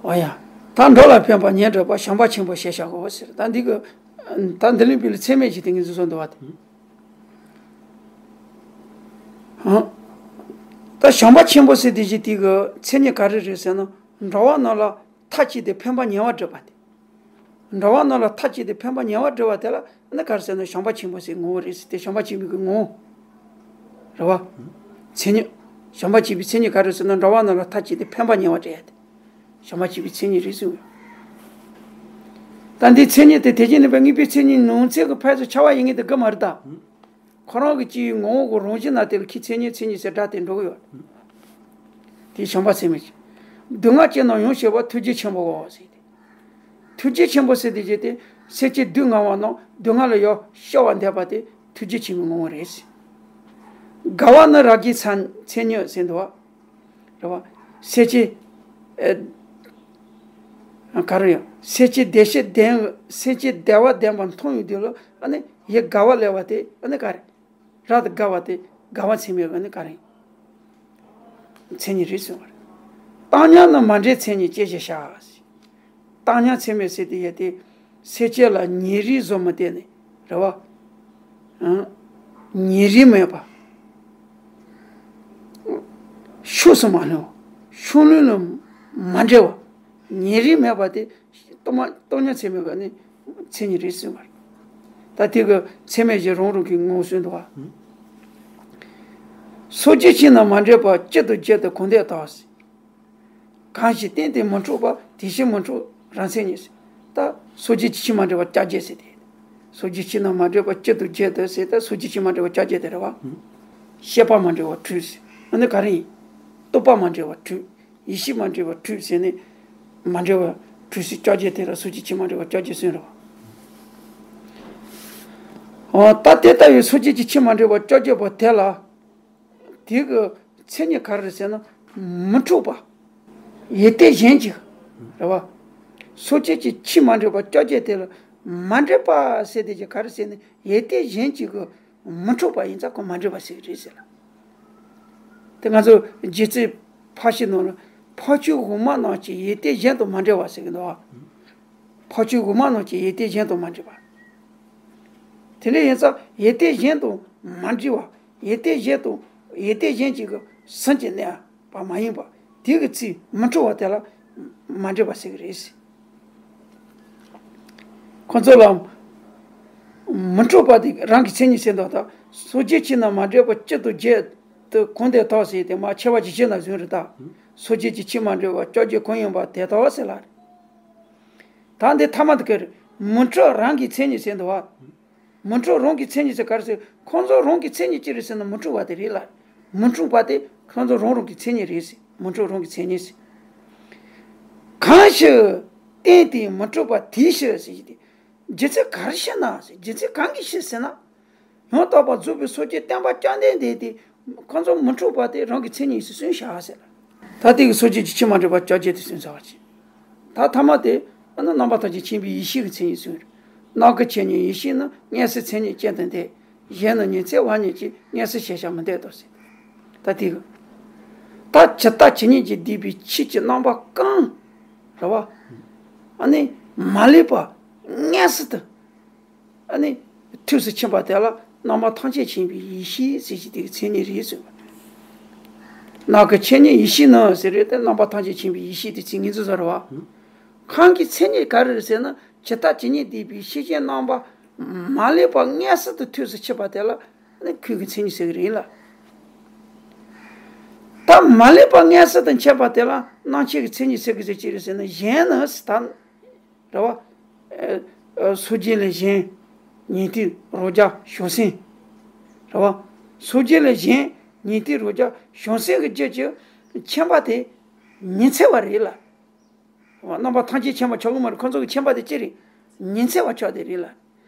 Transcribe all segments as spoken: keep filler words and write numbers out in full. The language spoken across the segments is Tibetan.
འོ་ཡ། ད་འགྲོ་ལ་ཕན་པ་ཉེར་བསྒྲགས་པ་བྱམས་པ་ཆེན་པོ་ཞེས་བྱ་གོ་ཟེར། ད་འདི་གི་ད་འདི་ལན་པི་ལ་ཚད་མེད་ཅིག་དེ་ངེས་འཛིན་བཟོ་འདུག་བ་དེ། ཧང་། ད་བྱམས་པ་ཆེན་པོ་ཟེར་དེ་ཅིག་དེ་གི་མཚན་ཉིད་ག་རེ་རེད་ཟེར་ན། འགྲོ་བ་རྣམས་ལ་མཐའ་གཅིག་ཏུ་ཕན་པ་ཉེ་བར་བསྒྲགས་པ་དེ། འགྲོ་བ་རྣམས་ལ་མཐའ་གཅིག་ཏུ་ཕན་པ་ཉེ་བར་བསྒྲགས་པ་དེ་ལ་ཨ་ནི་ག་རེ་ཟེར་ན་བྱམས་པ་ཆེན་པོ་ཟེར་ངོ་བོ་རེད་ཟེར་ཏེ། བྱམས་པ་ཆེན་པོའི་གི་ངོ་བོ་རེད་བ། མཚན་ཉིད། བྱམས་པ་ཆེན་པོའི་མཚན་ཉིད་ག་རེ་ཟེར་ན་འགྲོ་བ་རྣམས་ལ་མཐའ་གཅིག་ཏུ་ཕན་པ་ཉེ་བར་བསྒྲགས་ཡ་དེ། བྱམས་པ་ཆེན་པོའི་མཚན་ཉིད་རེད་གསུངས། ད་འདི་མཚན་ཉིད་དེ་དེ་བཞིན་གནས་པའི་དངོས་པོའི་མཚན་ཉིད་ནང་ཚན་གྱི་ཕལ་ཆེར་ཕྱེ་བ་ཡིན་ངེས་དེ་དགོས་མ་རེད་ད། ཁོ་རང་གི་སྤྱིའི་ངོ་བོ་གི་རང་བཞིན་ན་དེ་ལ་ཁྱི་མཚན་ཉིད་མཚན་ཉིད་ཟེར་སྒྲ་དེ་འགྲོ་གི་ཡོད། དེ་བྱམས་པ་ཚད་མེད་ཅིག་སྡུག་བསྔལ་ཅན་རྣམས་ཡོངས་བྱེད་པ་ཐུགས་རྗེ་ཆེན་པོའོ་ཟེར་ཏེ། ཐུགས་རྗེ་ཆེན་པོ་ཟེར་དེ་བྱས་ཏེ། སེམས་ཅན་སྡུག་བསྔལ་བ་རྣམས་སྡུག་བསྔལ་ལས་ཡང་སྐྱོབ་པར་འདོད་པ་དེ་ཐུགས་རྗེ་ཆེན་པོའི་ངོ་བོ་རེད་ཟེར། དགའ་བ་ནི་རང་གི་མཚན་མཚན་ཉིད་ཟེར་འདུག་བ། རེད་བ། སེམས་ཅན། ཨེ། ག་རེ་ཡང་སེམས་ཅན་བདེ་གཤེགས་ལྡན། སེམས་ཅན་བདེ་བ་ལྡན་པ་མཐོང་བའི་དུས་ལ་ཨ་ནི་ཡིད་དགའ་བ་སླེབས་པ་དེ་ཨ་ནི་ག་རེ། རབ་ཏུ་དགའ་བ་དེ་དགའ་བ་ཚད་མེད་ཀྱི་ཨ་ནི་ག་རེ། མཚན་ཉིད་རེད་གསུངས་པ་རེད། བཏང་སྙོམས་ནི་མ་འདྲེས་མཚན་ཉིད་ཅེས་བྱ། བཏང་སྙོམས་ཚད་མེད་ཟེར་དེ་ཡོད་དེ། སེམས་ཅན་ལ་ཉེ་རིང་བཟོ་མི་བསྟེན་ནས་རེད་བ། ཨང་། ཉེ་རིང་མེད་པ། ཕྱོགས་སུ་མ་ལྷུང་བ། ཕྱོགས་ལྷུང་ལ་མ་འདྲེས་པ། ཉེ་རིང་མེད་པ་དེ་བཏང་སྙོམས་བཏང་སྙོམས་ཚད་མེད་ཀྱི་ནི་མཚན་ཉིད་རེད་གསུངས་པ་རེད། ད་དེ་གི་ཚད་མེད་ཀྱི་རང་རང་གི་ངོ་བོ་གསུངས་འདུག་བ། སོ་སྐྱེ་ཕྱིར་ན་མ་འདྲེས་པ། གཅིག་ཏུ་བརྒྱད་དུ་གང་འདོད་དག་ཟེར། གང་ཞིག་བརྟེན་ཏེ་མི་འཁྲུགས་པ། དེ་བཞིན་མི་འཁྲུགས་རང་མཚན་ཉིད་ཟེར། ད་སོ་སྐྱེ་ཕྱིར་མ་འདྲེས་པ་བཅོ་བརྒྱད་ཟེར་ཏེ། སོ་སྐྱེ་ཕྱིར་ན་མ་འདྲེས་པ་གཅིག་ཏུ་བརྒྱད་དུ་ཟེར། ད་སོ་སྐྱེ་ཕྱིར་མ་འདྲེས་པ་བཅོ་བརྒྱད་དེ་རེད་བ། ཤེས་པ་མ་འདྲེས་པ་དྲུག་ཟེར། ཨ་ནི་ག་རེ་ཡིན། རྟོག་པ་མ་འདྲེས་པ་དྲུག་ཡེ་ཤེས་མ་འདྲེས་པ་དྲུག་ཟེར་ནས། མ་འདྲེས་པ་དྲུག་ཟེར་བཅོ་བརྒྱད་དེ་ལ་སོ་སྐྱེ་ཕྱིར་མ་འདྲེས་པ་བཅོ་བརྒྱད་ཟེར་རེད་བ། འོ་ད་དེ་ལྟ་བུའི་སོ་སྐྱེ་ཕྱིར་མ་འདྲེས་པ་བཅོ་བརྒྱད་པོ་དེ་ལ། དེ་གི་མཚན་ཉིད་ག་རེ་རེད་ཟེར་ན། མི་འཁྲུགས་པ། ཡོན་ཏན་གཞན་གཅིག་རེད་བ། སོ་སྐྱེ་ཕྱིར་མ་འདྲེས་པ་བཅོ་བརྒྱད་དེ་ལ་མ་འདྲེས་པ་ཟེར་དེ་ཅིག་ག་རེ་ཟེར་ན། ཡོན་ཏན་གཞན་གཅིག་གི་མི་འཁྲུགས་པ་ཡིན་ཙང་ཁོ་མ་འདྲེས་པ་ཟེར་གི་རེད་ཟེར་ལ། དེ་ང་ཚོ་རྗེ་བཙུན་ཕར་ཕྱིན་ནང་ལ་འཕགས་མཆོག་འོག་མ་རྣམས་ཀྱི་ཡོན་ཏན་གཞན་དང་མ་འདྲེས་པ་ཟེར་གི་འདུག་བ། འཕགས་མཆོག་འོག་མ་རྣམས་ཀྱི་ཡོན་ཏན་གཞན་དང་མ་འདྲེས་པ། དེ་འདྲ་ཡིན་ཙང་ཡོན་ཏན་གཞན་དང་མ་འདྲེས་པ། ཡོན་ཏན་གཞན་དང་ཡོན་ཏན་གཞན་གཅིག་གི་ཟུང་གི་གནས་པ་མ་ཡིན་པ། དེ་གི་ཚེ་མི་འཁྲུགས་པ་དེ་ལ་མ་འདྲེས་པ་ཟེར་གི་རེད། ཁོ་ཚོ་ལ་མི་འཁྲུགས་པ་དེ་རང་གི་མཚན་ཉིད་ཟེར་འདུག་ད་སོ་སྐྱེ་ཕྱིར་ན་མ་འདྲེས་པ་གཅིག་ཏུ་བརྒྱད་དུ་གང་འདོད་དག་ཟེར་དེ་མ་ཕྱེ་བ་ཅིག་བྱས་ན་བཟུང་རེད་ད། སོ་སྐྱེ་ཕྱིར་མ་འདྲེས་པ་བཅོ་བརྒྱད་གང་ཡིན་པ་དེ་ལྟ་བ་ཟེར་ལ། ད་འདི་ཐ་མ་དེ་ཀར་མི་འཁྲུགས་རང་གི་མཚན་ཉིད་ཟེར་འདུག་བ། མི་འཁྲུགས་རང་གི་མཚན་ཉིད་ཟེར་ག་རེ་ཟེར། ཁོང་ཚོ་རང་གི་མཚན་ཉིད་ཅི་རེད་ཟེར་ན་མི་འཁྲུགས་པ་དེ་རེད་ལ། མི་འཁྲུགས་པ་དེ་ཁོང་ཚོ་རང་རང་གི་མཚན་ཉིད་རེད་ཟེར། མི་འཁྲུགས་རང་གི་མཚན་ཉིད་ཟེར། གང་ཞིག་བརྟེན་ཏེ་མི་འཁྲུགས་པ་དེ་ཞིག་ཟེར་གྱི་དེ། རྒྱུ་མཚན་ག་རེ་ཞེ་ན་ཟེར། རྒྱུ་མཚན་གང་གིས་ཞེ་ཟེར་ན། ཡང་དག་པར་རྫོགས་པའི་སོ་སྐྱེ་བསྟན་པ་བཅོམ་ལྡན་འདས་དེ་ཁོང་ཚོ་མི་འཁྲུགས་པ་དེ་རང་གི་མཚན་ཉིད་སུ་གསུངས་བཞག་ཟེར། ད་ལྟའི་གི་སོ་སྐྱེ་ཕྱིར་མ་འདྲེས་པ་བཅོ་བརྒྱད་དེ་གསུངས་ཚར་བ་ཅིག་ད་ཐ་མ་དེ་ཨ་ནི་རྣམ་པ་ཐམས་ཅད་མཁྱེན་པའི་ཡེ་ཤེས་ཀྱི་མཚན་ཉིད་གསུངས་རེད། རྣམ་ཀུན་མཁྱེན་ཉིད་ཡེ་ཤེས་ནི། མངོན་སུམ་མཚན་ཉིད་ཅན་དུ་འདོད། གཞན་ནི་ཉི་ཚེ་བ་ཉིད་ཀྱིས། མངོན་སུམ་ཞེས་བྱར་མི་འདོད་དོ་ཟེར། ད་དེ་གི་ད་ཇི་ལྟ་ཇི་སྙེད་ཀྱིས་བསྡུས་པའི་ཆོས་ཀྱི་རྣམ་པ་གང་རེད་བ། ཨ་ནི་མ་ལུས་པ་མངོན་སུམ་དུ། ཨ་ནི་ཐུགས་སུ་ཆུད་པ་དེ་ལ་རྣམ་པ་ཐམས་ཅད་མཁྱེན་པའི་ཡེ་ཤེས་ཟེར་གྱི་དེ་གི་མཚན་ཉིད་རེད་ཟེར་བ། རྣམ་ཀུན་མཁྱེན་ཉིད་ཡེ་ཤེས་ནི་ཟེར་རེད་དེ། རྣམ་པ་ཐམས་ཅད་མཁྱེན་པའི་ཡེ་ཤེས་དེ་ཚིག་ངེས་འཛིན་བཟོ་རེད་བ། གང་གི་མཚན་ཉིད་ག་རེ་རེད་ཟེར་ན། ཇི་ལྟ་ཇི་སྙེད་བསྡུས་པའི་ཤེས་བྱའི་རྣམ་པ་མ་ལུས་པ་མངོན་སུམ་དུ་ཐུགས་སུ་ཆུད་པ་དེ་ལ་ནི་ཁོའི་གི་མཚན་ཉིད་ཟེར་གི་རེད་ལ། ད་མ་ལུས་པ་མངོན་སུམ་དུ་མཁྱེན་པ་དེ་ལ་རྣམ་མཁྱེན་གྱི་མཚན་ཉིད་ཟེར་གི་ཟེར་ཅི་རེད་ཟེར་ན། གཞན་ནི་ཟེར་ད། རེད་བ། ཨ་ཨ་སངས་རྒྱས་ལས་གཞན་ཉན་ཐོས་རང་རྒྱལ་བྱང་སེམས། རེད་བ། སངས་རྒྱས་ལས་གཞན་ཉན་ཐོས་རང་རྒྱལ་བྱང་སེམས་ཀྱི་རྒྱུད་ཀྱི་མཁྱེན་པ་དེ་ཉི་ཚེ་བ་རེད་ལ། རྣམ་པ་ཐམས་ཅད་མཁྱེན་པ་ཆགས་ཀྱི་མ་རེད། ཁོང་ཚོ་གི་མཁྱེན་པ་དེ་ཅི་རེད། ཉི་ཚེ་བ་ཆགས་དེ་རེད་ལ།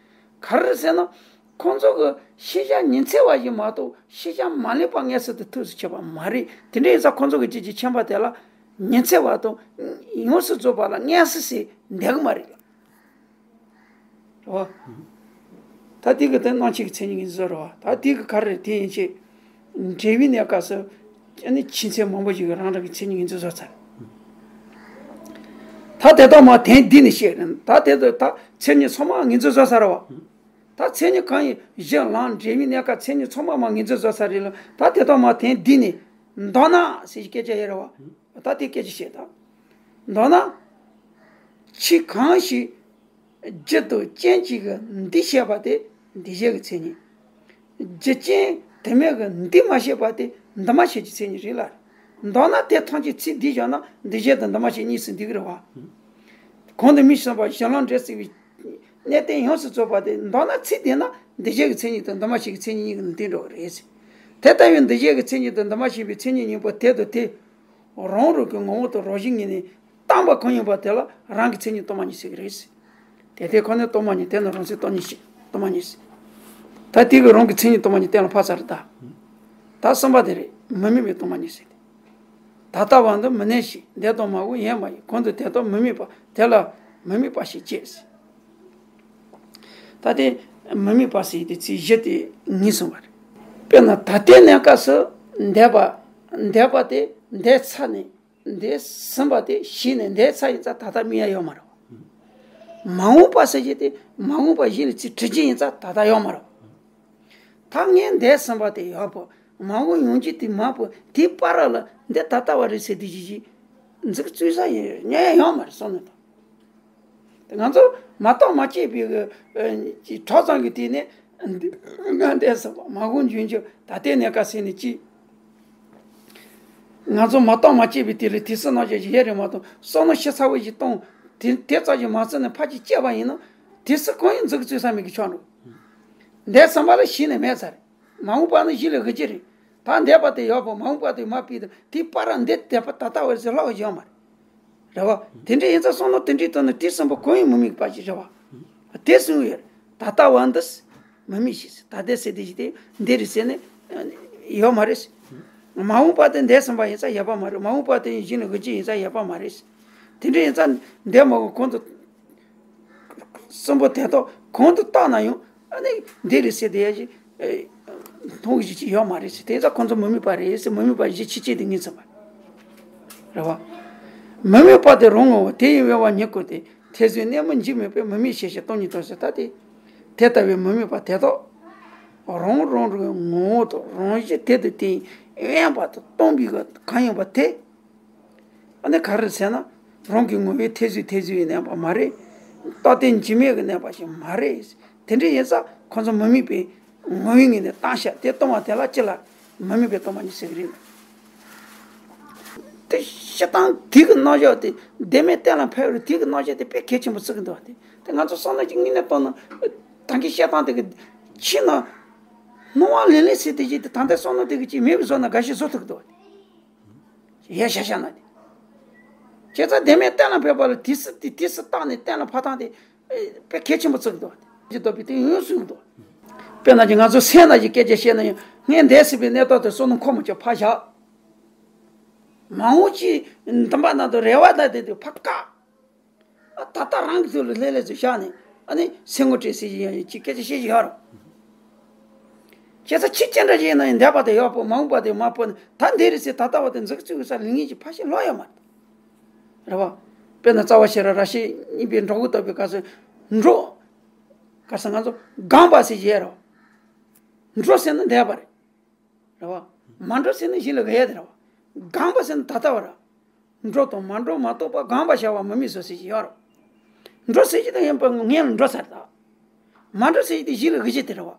ག་རེ་ཟེར་ན། ཁོང་ཚོ་གི་ཤེས་བྱ་ཉི་ཚེ་བ་ཞིག་མ་གཏོགས་ཤེས་བྱ་མ་ལུས་པ་མངོན་སུམ་དུ་ཐུགས་སུ་ཆུད་པ་མ་རེད། དེ་འདྲ་ཡིན་ཙང་ཁོང་ཚོ་གི་རྒྱུད་ཀྱི་མཁྱེན་པ་དེ་ལ་ཉི་ཚེ་བ་དང་ཡོངས་སུ་རྫོགས་པ་ལ་མངོན་སུམ་ཟེར་འདོད་གི་མ་རེད་ལ། རེད་བ། ད་དེ་གི་དེ་རྣམ་མཁྱེན་གྱི་མཚན་ཉིད་ངེས་འཛིན་བཟོ་རེད་བ། ད་དེ་གི་ག་རེ་རེད། དེ་ཡན་ཆད་འགྲེལ་བའི་གནས་སྐབས་སུ་ཨ་ནི་ཆོས་མཚན་མང་པོ་ཞིག་གིས་རང་རང་གི་མཚན་ཉིད་ངེས་འཛིན་བཟོ་ཚར། ད་དེ་དག་མར་ཐེངས་འདི་ནས་བཤད་རན། ད་དེ་དག་ད་མཚན་ཉིད་ཚང་མ་ངོས་འཛིན་བཟོ་ས་རེད་བ། ད་མཚན་ཉིད་གང་ཡིན་གཞི་ལམ་འབྲས་བུའི་གནས་སྐབས་མཚན་ཉིད་ཚང་མ་མར་ངོས་འཛིན་བཟོ་ས་རེད་ལ། ད་དེ་དག་མར་ཐེངས་འདི་ནས་མདོར་ན་ཟེར་གྱི་སྐད་ཆ་ཡོད་རེད་བ། ད་དེ་སྐད་ཆ་བཤད་ད། མདོར་ན། ཕྱི་གང་ཞིག་རྒྱུ་དང་རྐྱེན་གཅིག་གིས་འདུས་བྱས་པ་དེ་འདུས་བྱས་ཀྱི་མཚན་ཉིད། རྒྱུ་རྐྱེན་དུ་མས་ཀྱིས་འདུས་མ་བྱས་པ་དེ་འདུས་མ་བྱས་ཀྱི་མཚན་ཉིད་རེད་ལ། མདོར་ན་དེ་ཐམས་ཅད་ཚིག་འདིས་སྦྱར་ན་འདུས་བྱས་དང་འདུས་མ་བྱས་གཉིས་སུ་འདུས་ཀྱི་རེད་བ། གོང་དུ་སྨོས་ཟིན་པ་གཞི་ལམ་འབྲས་སེལ་བའི་གནས་བརྟན་ཡོངས་སུ་རྫོགས་པ་དེ་མདོར་ན་ཚིག་དེ་ན་འདུས་བྱས་ཀྱི་མཚན་ཉིད་དང་འདུས་མ་བྱས་ཀྱི་མཚན་ཉིད་གཉིས་ཀྱི་ནང་དོན་འགྲོ་བ་རེད། དེ་ལྟ་བུའི་འདུས་བྱས་ཀྱི་མཚན་ཉིད་དང་འདུས་མ་བྱས་པའི་མཚན་ཉིད་གཉིས་པོ་དེ་དང་དེ། རང་རང་གི་ངོ་བོ་དང་རང་བཞིན་ཉིད་ནས་བརྟགས་པ་གང་ཡིན་པ་དེ་ལ་རང་གི་མཚན་ཉིད་སྟོང་པ་ཉིད་ཟེར་གྱི་རེད། དེ་དེ་ཁོ་ནས་སྟོང་པ་ཉིད་དེ་ནི་རང་མཚན་སྟོང་ཉིད་ཞེས་སྟོང་པ་ཉིད་ཟེར། ད་དེ་གི་རང་གི་མཚན་ཉིད་སྟོང་པ་ཉིད་གཏན་ལ་ཕབ་ཚར་ད། ད་གསུམ་པ་དེ་རེད། མི་དམིགས་པའི་སྟོང་པ་ཉིད་ཟེར་ཏེ། ད་ལྟ་བ་འདི་མི་གནས་ཤིང་འདས་དང་མ་འོངས་ཡང་མ་ཡིན། གང་དུ་དེ་དག་མི་དམིགས་པ་དེ་ལ་མི་དམིགས་པ་ཞེས་བྱ་ཟེར། ད་དེ་མི་དམིགས་པ་ཟེར་དེ་ཚིག་བཞི་དེ་ངེས་གསུངས་པ་རེད། དཔེར་ན་ད་ལྟའི་གནས་སྐབས་སུ་འདས་པ་འདས་པ་དེ་འདས་ཚར་ནས། འདས་ཟིན་པ་དེ་ཞིག་ནས་འདས་ཚར་ཡིན་ཙང་ད་ལྟ་དམིགས་ཡ་ཡོད་མ་རེད། མ་འོངས་པ་ཟེར་གྱི་དེ་མ་འོངས་པ་གཞི་ནས་ཚིག་གྲུབ་རྗེས་ཡིན་ཙང་ད་ལྟ་ཡོད་མ་རེད། ད་ངས་འདས་ཟིན་པ་དེ་ཡག་པོ་མ་འོངས་ཡོང་རྒྱུ་དེ་མང་པོ་དེའི་བར་ལ་འདི་ད་ལྟ་བ་རེད་ཟེར་དེ་ཞིག་ཞིག་འཛུགས་བཙུགས་ས་ཡིན་ཉན་ཡོད་མ་རེད་བསམ་ནས་དང་། ང་ཚོ་མ་རྟོགས་མ་དཔྱད་པའི་གི་གྲོགས་ཚང་གི་དེ་ནས་ང་འདས་ཟིན་པ་མ་འོངས་འབྱུང་རྒྱུ་ད་ལྟའི་གནས་སྐབས་ཟེར་ནས་ཅི། ང་ཚོ་མ་རྟོགས་མ་དཔྱད་པའི་དེ་ལས་དུས་སུ་ནང་བཞིན་ཡལ་རེད་མ་གཏོགས་བསམ་བློ་ཤི་ཚ་བོ་ཞིག་གཏོང་དེ་དེ་ཙམ་ཞིག་མ་བརྩིས་ནས་ཕར་ཅིག་སྐྱེས་པ་ཡིན་ན་དུས་སུ་གང་ཡང་འཛུགས་བཙུགས་ས་མེད་ཀྱི་ཆགས་འགྲོ། འདས་ཟིན་པ་ལ་གཞི་ནས་མེད་ས་རེད། མ་འོངས་པ་ནི་གཞི་ལས་འོས་ཀྱི་རེད། ད་འདས་པ་དེ་ཡག་པོ་མ་འོངས་པ་དེ་མ་ཕིག་དང་དེའི་བར་འདི་འདས་པ་ད་ལྟ་བར་ཟེར་ལྷག་ཡོད་མ་རེད། རེད་བ། དེ་འདྲ་ཡིན་ཙང་བསམ་བློ་དེ་འདྲའི་ཐོག་ནས་དུས་གསུམ་པོ་གང་ཡང་མི་དམིགས་པ་ཞིག་རེད་བ། དེ་གསུངས་ཡོད། ད་ལྟ་བ་འདི་མི་དམིགས་ཤིང་ད་ལྟའི་ཟེར་དེ་ཞིག་དེ་འདི་རེད་ཟེར་ནས་ཡོད་མ་རེད། མ་འོངས་པ་དེ་འདས་ཟིན་པ་ཡིན་ཙང་ཡོད་པ་མ་རེད། མ་འོངས་པ་དེ་གཞི་ནས་འོས་ཀྱི་ཡིན་ཙང་ཡོད་པ་མ་རེད། དེ་འདྲ་ཡིན་ཙང་འདས་མ་འོངས་གང་དུ། གསུམ་པོ་དེ་དག་གང་དུ་བརྟགས་ན་ཡང་ཨ་ནི་འདི་རེད་ཟེར་དེ་ཡ་ཞིག་མཐོང་གི་ཞིག་ཅིག་ཡོད་མ་རེད་ཟེར། དེ་ཙང་ཁོང་ཚོ་མི་དམིགས་པ་རེད་ཟེར། མི་དམིགས་པ་གཞི་ཕྱི་བྱས་དེ་ངེས་ཚིག་པ་རེད་བ། མི་དམིགས་པ་དེ་རང་ངོ་བོ་དེ་ཡི་དབེན་པ་ཉིད་ཀུན་ཏེ། ཐེ་ཚོམ་གནས་མུན་འཇིག་མེད་པས། མི་དམིགས་ཞེས་བྱ་སྟོང་ཉིད་དོ་ཟེར། ད་དེ་དེ་ལྟ་བུའི་མི་དམིགས་པ་དེ་དག་རང་རང་རང་ངོ་བོ་དང་རང་བཞིན་དེ་དང་དེ་ཡི་དབེན་པ་དང་སྟོང་པའི་གང་ཡིན་པ་དེ། ཨ་ནི་ག་རེ་ཟེར་ན། རང་གི་ངོ་བོའི་ཐེ་ཚོམ་ཐེ་ཚོམ་ཡིན་གནས་པ་མ་རེད། རྟག་བརྟན་འཇིགས་མེད་ཀྱི་གནས་པ་ཞིག་མ་རེད། དེ་འདྲ་ཡིན་ཙང་ཁོ་ཚོ་མི་དམིགས་པའི་ངོ་བོའི་ངོས་ནས་བཏང་བཞག་དེ་སྟོང་པ་དེ་ལ་ཅི་ལ་མི་དམིགས་པའི་སྟོང་པ་ཉིད་ཟེར་གྱི་རེད། དེ་བཤད་སྟངས་དེ་གི་རྣམ་གཞག་དེ་བདེན་མེད་གཏན་ལ་ཕབ་རེད། དེ་གི་རྣམ་གཞག་དེ་དཔེ་གལ་ཆེན་པོ་བརྩི་གི་འདུག་བ། དེ་དེ་ང་ཚོ་བསམ་བློ་གཅིག་དངོས་གནས་བཏང་ན་ད་གིན་བཤད་སྟངས་དེ་གི་ཕྱི་ན་སྣང་བ་ལེན་ལེན་ཟེར་དེ་ཅིག་དེ་ད་ལྟའི་བསམ་བློ་དེ་གི་ཅིག་མེད་པའི་བཟོ་ན་དགའ་ཞིག་བཟོ་ཐུབ་གི་འདུག་བ། དེ་ཡ་ཤ་ཤ་ན་དེ། བྱས་ཙང་བདེན་མེད་གཏན་ལ་ཕབ་པ་ལ་དུས་སུ་དེ་དུས་སུ་བཏང་ནས་གཏན་ལ་ཕབ་སྟངས་དེ་དཔེ་གལ་ཆེན་པོ་བརྩི་གི་འདུག་བ། དེ་ལྟ་བུའི་དེ་ཡོང་སྲིད་གི་འདུག་དཔེར་ན་ཅིག་ང་ཚོ་སེམས་ནང་གི་སྐད་ཆ་བཤད་ན་ཡང་ངས་འདས་ཟིན་པའི་གནས་སྟངས་དེ་བསམ་བློ་འཁོར་མ་བཅུག་ཕར་བཞག་མ་འོངས་ཀྱི་འདུན་པ་ནང་དུ་རེ་བ་ལྟ་དེ་དུས་ཕར་བཀག་ཨ་ད་ལྟ་རང་གི་ཐོག་ལ་ལྷོད་ལྷོད་ཙམ་བཞག་ནས་ཨ་ནི་སེམས་ངོ་སྤྲད་ཟེར་གྱི་ཡང་ཡིན་གཅིག་སྐད་ཆ་བཤད་ཀྱི་ཡོད་རེད། བྱས་ཙང་ཕྱི་ཅི་འདྲ་ཞིག་ཡིན་ན་ཡང་འདས་པ་དེ་ཡག་པོ་མ་འོངས་པ་དེ་མ་པོ་ནི་ད་འདི་རེད་ཟེར་ད་ལྟ་བ་དེ་འཛུགས་བཙུགས་ས་ལུས་ངེས་ཀྱི་ཕ་ཤི་ལོག་ཡོད་མ་རེད། རེད་བ། དཔེར་ན་རྩ་བ་ཤེས་རབ་ར་ཤི་གཉིས་པའི་འགྲོ་ཀུན་བརྟག་པའི་སྐབས་སུ་འགྲོ། སྐབས་སུ་ང་ཚོ་སྒོམ་པ་ཟེར་གྱི་ཡོད་རེད་བ། འགྲོ་ཟེར་ན་འདས་པ་རེད། རེད་བ། མ་འགྲོ་ཟེར་ན་གཞི་ལ་ག་ཡ་དེ་རེད་བ། སྒོམ་པ་ཟེར་ན་ད་ལྟ་བ་རེད། འགྲོ་དང་མ་འགྲོ་མ་རྟོགས་པ་སྒོམ་པ་བྱ་བ་མི་དམིགས་སོ་ཟེར་གྱི་ཡོད་རེད། འགྲོ་ཟེར་གྱི་དང་ཡིན་པ་ངན་ལ་འགྲོ་ཟེར་ད། མ་འགྲོ་ཟེར་གྱི་དེ་གཞི་ལ་ག་ཡ་དེ་རེད་བ།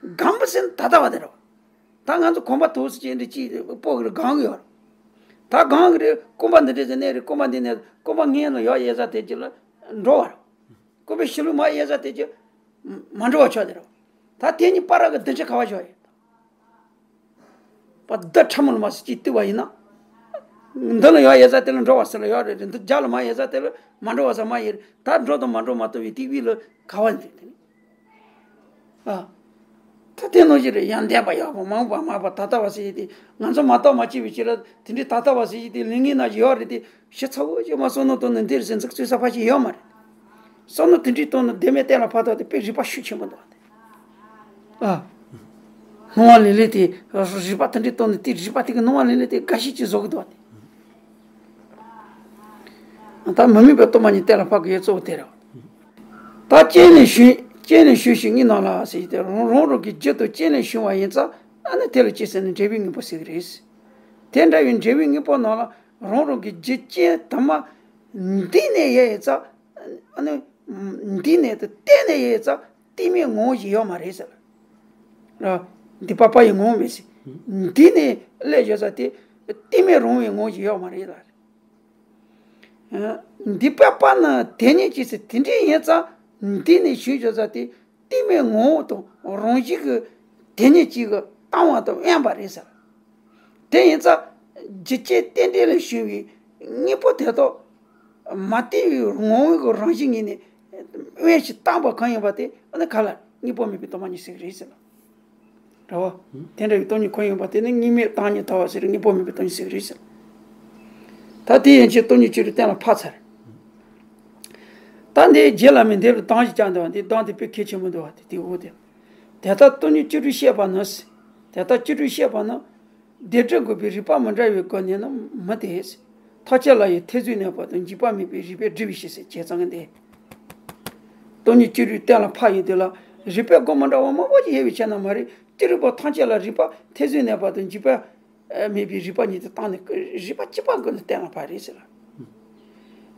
སྒོམ་པ་ཟེར་ན་ད་ལྟ་བ་དེ་རེད་བ། ད་ང་ཚོ་གོམ་པ་དུག་སེ་ཅན་འདི་ཅིག་སྤོ་གི་རེད་སྒོམ་གི་ཡོད་རེད། ད་སྒོམ་གི་རེད་རྐང་པ་འདི་འདྲས་ཟེར་ནས་རེད་རྐང་པ་འདི་ནས་རྐང་པ་ངན་ལ་ཡོག་གཡས་ཟ་དེ་ཅིག་ལ་འགྲོ་བ་རེད། རྐང་པའི་ཕྱི་ལོགས་མར་གཡས་ཟ་དེ་ཅིག་མ་འགྲོ་བ་ཆོག་དེ་རེད་བ། ད་དེ་གཉིས་བར་གི་རྡུལ་ཕྲན་ག་བ་ཆོག་ཡོད། པ་འདི་ཕྲ་མོ་ལ་མ་སུ་གཅིག་བཏུས་པ་ཡིན་ན། འདི་ལ་ཡོག་གཡས་ཟ་དེ་ལ་འགྲོ་བ་སུ་ལ་ཡོག་རེད་རེད། འདི་རྒྱབ་ལ་མར་གཡས་ཟ་དེ་ལ་མ་འགྲོ་བ་ས་མ་ཡིན་རེད། ད་འགྲོ་དང་མ་འགྲོ་མ་གཏོགས་པའི་དེ་དབུས་ལ་ག་བ་འདི་དེ་ནི། ཨ། ད་དེ་ནང་བཞིན་རེད། ཡང་འདས་པ་ཡག་པོ་མ་འོངས་པ་མ་པ་ད་ལྟ་བ་ཟེར་ཡི་དེ་ང་ཚོ་མ་རྟོགས་མ་དཔྱད་པའི་ཕྱིར་ལ་དེ་འདྲའི་ད་ལྟ་བ་ཟེར་ཡི་དེ་ལུས་ངན་ན་ཡོག་རེད་དེ་ཤི་ཚ་བོ་ཅིག་མ་བསམ་བློ་གཏོང་ནས་འདི་རེད་ཟེར་འཛུགས་བཙུགས་ས་ཕ་ཞིག་ཡོད་མ་རེད། བསམ་བློ་དེ་འདྲའི་གཏོང་ན་བདེན་མེད་གཏན་ལ་ཕབ་ཐབས་དེ་དཔེ་རིག་པ་ཤུགས་ཆེན་པོ་འདུག་བ་དེ། ཨ། སྣང་བ་ལེན་ལེན་དེ་རིག་པ་དེ་འདྲའི་གཏོང་ན་དེ་རིག་པ་དེ་གི་སྣང་བ་ལེན་ལེན་དེ་འགའ་ཞིག་ཅིག་བཟོ་གི་འདུག་བ་དེ། ད་མི་དམིགས་པའི་སྟོང་པ་ཉིད་གཏན་ལ་ཕབ་དགོས་ཡས་གཙོ་བོ་དེ་རེད། ད་རྐྱེན་ལས་བྱུང་། རྐྱེན་ལས་བྱུང་ཞིང་དངོས་རྣམས་ལ་ཟེར་གྱི་དེ་རང་རང་རང་གི་རྒྱུ་དང་རྐྱེན་ལས་བྱུང་བ་ཡིན་ཙང་ཨ་ནི་དེ་ལ་ཅི་ཟེར་ནས་འབྲས་བུའི་དངོས་པོ་ཟེར་གྱི་རེད། དེ་འདྲ་བའི་འབྲས་བུའི་དངོས་པོ་རྣམས་ལ་རང་རང་གི་རྒྱུ་རྐྱེན་དུ་མ་འདི་ནས་ཡོད་ཡིན་ཙང་ཨ་ནི་འདི་ནས་དང་བརྟེན་ནས་ཡོད་ཡིན་ཙང་གཏི་མུག་ངོ་བོ་ཞིག་ཡོད་མ་རེད་ཟེར། ར། འདི་པ་པ་ཡི་ངོ་བོ་མེད་ཟེར། འདི་ནས་སླེབས་ཡོད་ཙང་དེ་གཏི་མུག་རང་བའི་ངོ་བོ་ཞིག་ཡོད་མ་རེད་ལ། འདི་པ་པ་ན་དེ་ཉིད་ཀྱིས་ཟེར། དེ་འདྲ་ཡིན་ཙང་འདི་ནས་བྱུང་བྱུང་ཙང་དེ་གཏི་མུག་ངོ་བོ་དང་རང་བཞིན་གྱི་དེ་ཉིད་ཀྱིས་བཏང་བ་དང་དབེན་པ་རེད་ཟེར། དེ་ཡིན་ཙང་རྒྱུ་རྐྱེན་རྟེན་འབྲེལ་ལས་བྱུང་བའི་དངོས་པོ་དེ་དག་མ་བརྟེན་པའི་ངོ་བོའི་རང་བཞིན་ཉིད་ནས་དབེན་ཞིང་དྭངས་པ་གང་ཡིན་པ་དེ་ཨ་ནི་ག་ལ་དངོས་པོ་མེད་པའི་སྟོང་པ་ཉིད་ཟེར་གྱི་རེད་ཟེར་ལ། རེད་བ། དེ་འདྲ་བའི་སྟོང་ཉིད་ཁོ་ཡིན་པ་དེ་ནི་དངོས་མེད་བཏང་སྙོམས་ལྟ་བ་ཟེར། དངོས་པོ་མེད་པའི་སྟོང་ཉིད་ཟེར་གྱི་རེད་ཟེར། ད་དེ་ཡན་ཆད་སྟོང་ཉིད་སྤྱི་རིགས་གཏན་ལ་ཕབ་ཚར། ད་འདི་རྗེ་བླ་མའི་འདི་རུ་གདམས་ཤིག་བརྒྱབ་འདུག་བ། འདི་གདམས་དེ་དཔེ་གལ་ཆེན་པོ་འདུག་བ། དེ་དེའི་འོག་དེ། དེ་ལྟར་སྟོང་ཉིད་སྤྱི་རིགས་བཤད་པ་ནི། དེ་ལྟར་སྤྱི་རིགས་བཤད་པ་ནི། བདེན་འབྲེལ་དགོས་པའི་རིགས་པ་མི་འདྲ་བའི་སྒོ་ནས་ནི་མི་དེ། ཐམས་ཅད་ལ་ཡང་ཐེ་ཚོམ་གནས་པ་དང་འཇིགས་པ་མེད་པའི་རིགས་པས་སྒྲིབ་པའི་ཕྱིར་ཟེར་བྱས་ཙང་གི་འདི། སྟོང་ཉིད་སྤྱི་རིགས་གཏན་ལ་ཕབ་ཡོང་དུས་ལ་རིགས་པའི་སྒོ་མི་འདྲ་བ་མང་པོ་ཞིག་ཡོད་པའི་ཕྱིར་ན་མ་རེད། སྤྱི་རིགས་པ་ཐམས་ཅད་ལ་རིགས་པ་ཐེ་ཚོམ་གནས་པ་དང་འཇིགས་པ་མེད་པའི་རིགས་པ་ཉིད་དུ་བཏང་ནས་རིགས་པ་གཅིག་པ་སྒོ་ནས་གཏན་ལ་ཕབ་རེད་ཟེར་ལ།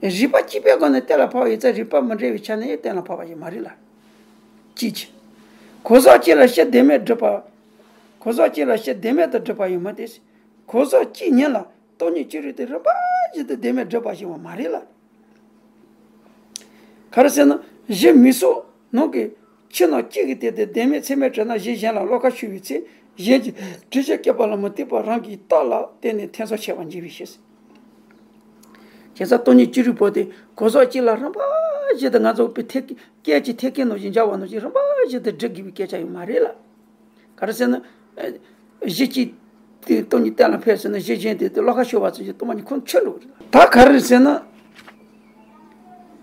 རིགས་པ་གཅིག་པའི་སྒོ་ནས་གཏན་ལ་ཕབ་པ་ཡིན་ཙང་རིགས་པ་མི་འདྲ་བའི་ཆ་ནས་གཏན་ལ་ཕབ་པ་ཞིག་མ་རེད་ལ། གཅིག་གིས། གང་ཟག་གཅིག་ལ་སྤྱི་བདེན་མེད་སྒྲུབ་པ། གང་ཟག་གཅིག་ལ་སྤྱི་བདེན་མེད་དུ་སྒྲུབ་པ་ཡང་མིན་ཏེ། གང་ཟག་གཅིག་ཉིད་ལ་སྟོང་ཉིད་སྤྱི་རིགས་དེ་རིམ་པ་བཞིན་དུ་བདེན་མེད་སྒྲུབ་པ་ཞིག་ཡང་མ་རེད་ལ། ག་རེ་ཟེར་ན་གཞི་མིག་སོགས་ནང་གི་ཕྱི་ནང་གཅིག་གི་དེ་དེ་བདེན་མེད་ཚད་མས་གྲུབ་ན་གཞི་གཞན་ལ་བློ་ཁ་ཕྱོགས་པའི་ཚེ་གཞན་གྱི་དྲི་ཞིམ་སྐྱེད་པ་ལ་མུ་སྟེགས་པ་རང་གི་རྟགས་ལ་བརྟེན་ནས་ཐེ་ཚོམ་ཆེ་བར་འགྱུར་བའི་ཕྱིར། བྱས་ཙང་སྟོང་ཉིད་སྤྱི་རིགས་པོ་དེ་གང་ཟག་གཅིག་ལ་རིམ་པ་བཞིན་དུ་ང་ཚོ་དཔེ་ཐེག་སྐད་ཀྱི་ཐེག་ཁེ་ནང་བཞིན་སྦྱར་བ་ནང་བཞིན་རིམ་པ་བཞིན་དུ་སྒྲུབ་དགོས་པའི་སྐད་ཆ་ཡང་མ་རེད་ལ། ག་རེ་ཟེར་ན། གཞི་གཅིག་དེ་སྟོང་ཉིད་གཏན་ལ་ཕབ་ཟེར་ན་གཞི་གཞན་དེ་དེ་བློ་ཁ་ཕྱོགས་པ་ཚོ་གི་སྟོང་པ་ཉིད་ཁོ་ཆོད་འགྲོ་གི་རེད། ད་ག་རེ་ཟེར་ན།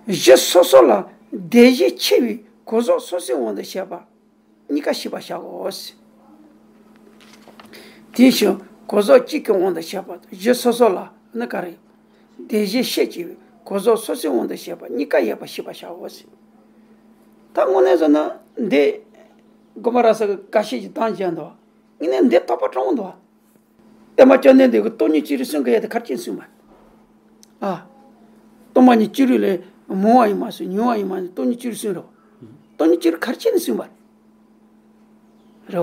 གཞི་སོ་སོ་ལ་བདེན་བཞི་ཕྱེ་བའི་གང་ཟག་སོ་སོའི་དབང་དུ་བྱས་པ་གཉིས་ཀ་ཤེས་པར་བྱའོ། དེ་བཞིན་གང་ཟག་གཅིག་གི་དབང་དུ་བྱས་པ་དང་གཞི་སོ་སོ་ལ་ནི་ག་རེ། བདེན་བཞི་ཕྱེ་བྱས་པའི་གང་ཟག་སོ་སོའི་དབང་དུ་བྱས་པ་གཉིས་ཀ་ཡོད་པ་ཤེས་པར་བྱའོ། ད་དངོས་གནས་བཟོ་ན་འདི་དགོན་པ་ར་ས་གི་འགའ་ཤས་ཀྱིས་གདམས་བྱས་འདུག་ངས་ནས་འདི་དོགས་པ་དྲང་པོ་འདུག་བསྟན་པ་བཅོམ་ལྡན་འདས་ཀྱིས་སྟོང་ཉིད་སྤྱི་རིགས་གསུང་གི་ཡ་དེ་ག་རེ་བྱས་ནས་གསུངས་པ། ཨ། སྟོང་པ་ཉིད་སྤྱི་རིགས་ལས་མང་བ་ཡིན་མ་གསུངས། ཉུང་བ་ཡིན་མ་གསུངས། སྟོང་ཉིད་སྤྱི་རིགས་གསུངས་རོ། སྟོང་ཉིད་སྤྱི་རིགས་ག་རེ་བྱས་ནས་གསུངས་པ། རེད་བ།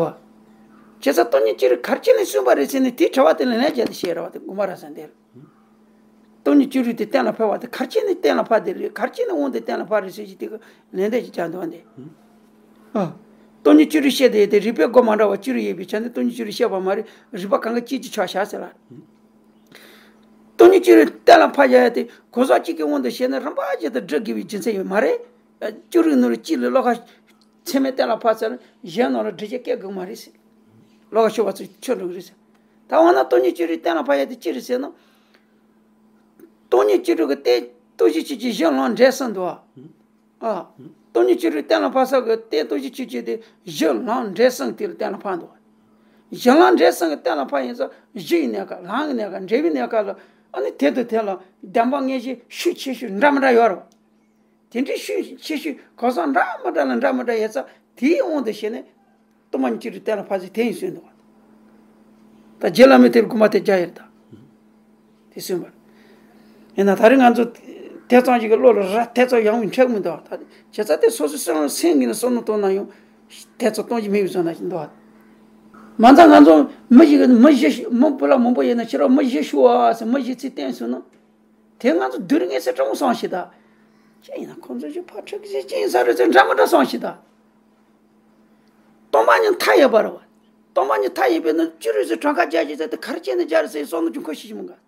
བྱས་ཙང་སྟོང་ཉིད་སྤྱི་རིགས་ག་རེ་བྱས་ནས་གསུངས་པ་རེད་ཟེར་ནས་དེའི་དྲི་བ་དེ་ལ་ལན་བརྒྱབ་སྟེ་བཤད་རེད་བ། དེ་དགོན་པ་ར་ས་འདིར། སྟོང་ཉིད་སྤྱི་རིགས་དེ་གཏན་ལ་ཕབ་པ་དེ་ག་རེ་བྱས་ནས་གཏན་ལ་ཕབ་དེ་རེད། ག་རེ་བྱས་ནས་དབང་དུ་གཏན་ལ་ཕབ་རེད་ཟེར་གྱི་དེ་གི་ལན་འདེབས་ཀྱི་བྱ་འདུག་བ་འདི། ཨ། སྟོང་ཉིད་སྤྱི་རིགས་བཤད་དེ་དེ་རིགས་པའི་སྒོ་མ་འདྲ་བ་བཅུ་རུ་ཡོད་པའི་ཆ་ནས་སྟོང་ཉིད་སྤྱི་རིགས་བཤད་པ་མ་རེད། རིགས་པ་གང་གི་གཅིག་གི་ཆ་བཞག་ཟེར་ལ། སྟོང་ཉིད་སྤྱི་རིགས་གཏན་ལ་ཕབ་ཡ་ཡ་དེ་གང་ཟག་གཅིག་གི་དབང་དུ་བྱས་ནས་རིམ་པ་བཞིན་དུ་སྒྲུབ་དགོས་པའི་རྒྱུ་མཚན་ཡོད་མ་རེད། སྤྱི་རིགས་ནོར་གཅིག་ལས་བློ་ཁ་ཚད་མས་གཏན་ལ་ཕབ་ཚར་ན་གཞན་རྣམས་ལ་འགྲེལ་བཤད་བཀལ་དགོས་མ་རེད་ཟེར། བློ་ཁ་ཕྱོགས་པ་ཚོས་ཆོད་འགྲོ་གི་རེད་ཟེར། ད་འོ་ན་སྟོང་ཉིད་སྤྱི་རིགས་གཏན་ལ་ཕབ་ཡ་དེ་ཅི་རེད་ཟེར་ན། སྟོང་ཉིད་སྤྱི་རིགས་ཀྱི་རྟེན་སྟོང་གཞི་ཆོས་ཅན། གཞི་ལམ་འབྲས་གསུམ་འདུག་བ། ཨ། སྟོང་ཉིད་སྤྱི་རིགས་གཏན་ལ་ཕབ་ས་གི་རྟེན་སྟོང་གཞི་ཆོས་ཅན་དེ་གཞི་ལམ་འབྲས་གསུམ་དེ་ལ་གཏན་ལ་ཕབ་འདུག་བ། གཞི་ལམ་འབྲས་གསུམ་གི་གཏན་ལ་ཕབ་ཡིན་ཙང་གཞི་ཡི་གནས་སྐབས་ལམ་གྱི་གནས་སྐབས་འབྲས་བུའི་གནས་སྐབས་ལ་ཨ་ནི་དེ་དང་དེ་ལ་བདེན་པ་ངེས་ཤེས་ཤུགས་ཆེ་ཤོས་འདྲ་མི་འདྲ་ཡོད་རེད་བ། དེ་འདྲའི་ཤུགས་ཆེ་ཤོས་གང་ཟག་འདྲ་མི་འདྲ་ལ་འདྲ་མི་འདྲ་ཡོད་ཙང་དེའི་དབང་དུ་བྱས་ནས་སྟོང་པ་ཉིད་སྤྱི་རིགས་གཏན་ལ་ཕབ་ཚུལ་དེ་ཡིན་གསུངས་འདུག་བ། ད་རྗེ་བླ་མས་དེར་དགོངས་པ་དེ་རྒྱག་ཡོད་ད། དེ་གསུངས་པ། ཡིན་ན་ད་རེས་ང་ཚོ་དེ་ཙམ་ཞིག་གི་བློ་ལ་ར་དེ་ཙམ་ཡང་བའི་འཕྲད་མི་འདུག་བ། ད་བྱས་ཙང་དེ་སོ་སོའི་སེམས་སེམས་ངོས་ནས་བསམ་བློ་གཏོང་ན་ཡང་དེ་ཙམ་གཏོང་རྒྱུ་མེད་པའི་བཟོ་ན་ཞིག་འདུག་བ། མ་མཐའ་ང་ཚོ་མི་ཞིག་གི་མི་བཞི་ཤི་མི་བུ་ལ་མང་པོ་ཡོད་ན་ཕྱི་རོགས་མི་བཞི་ཤི་བ་ཟེར་མི་བཞི་ཚིག་བསྟན་སོང་ན། དེ་ང་ཚོ་སྡུག་རུས་ངེས་སེ་སྤྲང་བོ་སོང་ཞིག་ད། ཅི་ཡིན་ན་ཁོང་ཚོ་ཞིག་ཕར་ཁྲིད་ཀྱི་ཅི་ཡིན་ས་རེད་ཟེར་འདྲ་མི་འདྲ་སོང་ཞིག་ད། སྟོང་པ་ཉིད་མཐའ་ཡས་པ་རེད་བ། སྟོང་པ་ཉིད་མཐའ་ཡས་པས་ན་སྤྱི་རིགས་སུ་གྲངས་ཀ་བརྒྱ་ཞིག་ཟེར་དེ་ག་རེ་བྱས་ནས་བརྒྱ་རེད་ཟེར་བསམ་བློ་ཅུང་འཁོར་ཤེས་ཀྱི་མི་འགའ།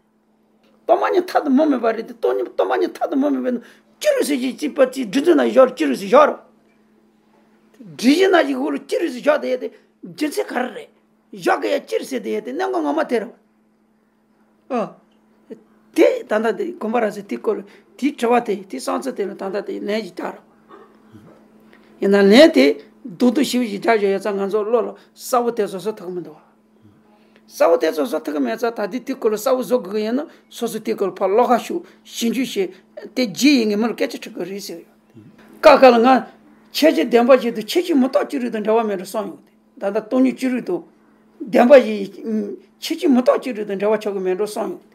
སྟོང་པ་ཉིད་མཐའ་དང་མུ་མེད་པ་རེད་དེ་སྟོང་ཉིད་སྟོང་པ་ཉིད་མཐའ་དང་མུ་མེད་པས་ན་སྤྱི་རིགས་སུ་ཞིག་ཅིག་པ་ཅིག་སྒྲིག་འཛུགས་ན་བཞག་སྤྱི་རིགས་སུ་བཞག་རེད་བ། སྒྲིག་གཞི་ན་ཞིག་འོག་ལ་སྤྱི་རིགས་སུ་བཞག་དེ་ཡས་དེ་རྒྱུ་མཚན་ག་རེ་རེད། བཞག་གི་ཡ་སྤྱི་རིགས་ཟེར་དེ་ཡས་དེ་གནད་འགག་ངོ་མ་དེ་རེད་བ། ཨ། དེ་ད་ལྟ་དེ་དགོན་པ་ར་ས་དེའི་སྐོར་དེའི་དྲི་བ་དེ་དེའི་བསམ་ཚུལ་དེ་ལ་ད་ལྟ་དེ་ལན་ཞིག་བརྒྱབ་རོགས། ཡིན་ན་ལན་དེ་རྡོག་རྡོག་ཞིབ་ཞིབ་བརྒྱབ་བཞག་ཡོད་ཙང་ང་ཚོ་བློ་ལ་གསལ་པོ་དེ་ཚོ་བཟོ་ཐུབ་ཀྱི་མི་འདུག་བ། གསལ་པོ་དེ་ཚོ་བཟོ་ཐུབ་ཀྱི་མེད་ཙང་ད་དེ་དེའི་སྐོར་ལ་གསལ་པོ་བཟོ་དགོས་ཀྱི་ཡིན་ན་སོ་སོ་དེའི་སྐོར་ལ་ཕར་བློ་ཁ་ཤུགས་ཞིབ་འཇུག་བྱེད་ དེ་རྗེས་ཡིན་ངས་མི་ལ་སྐད་ཆ་དྲི་དགོས་རེད་ཟེར་གི་ཡོད། ཀ་ཁ་ལ་ང་ཁྱད་ཆོས་བདེན་པ་བཞི་དང་ཁྱད་ཆོས་མི་རྟག་བཅུ་དྲུག་དང་འབྲེལ་བ་མེད་འགྲོ་གསུངས་ཡོད་དེ། ད་ལྟ་སྟོང་ཉིད་བཅུ་དྲུག་དང་བདེན་པ་བཞི། ཁྱད་ཆོས་མི་རྟག་བཅུ་དྲུག་དང་འབྲེལ་བ་ཆགས་ཀྱི་མེད་འགྲོ་གསུངས་ཡོད་དེ།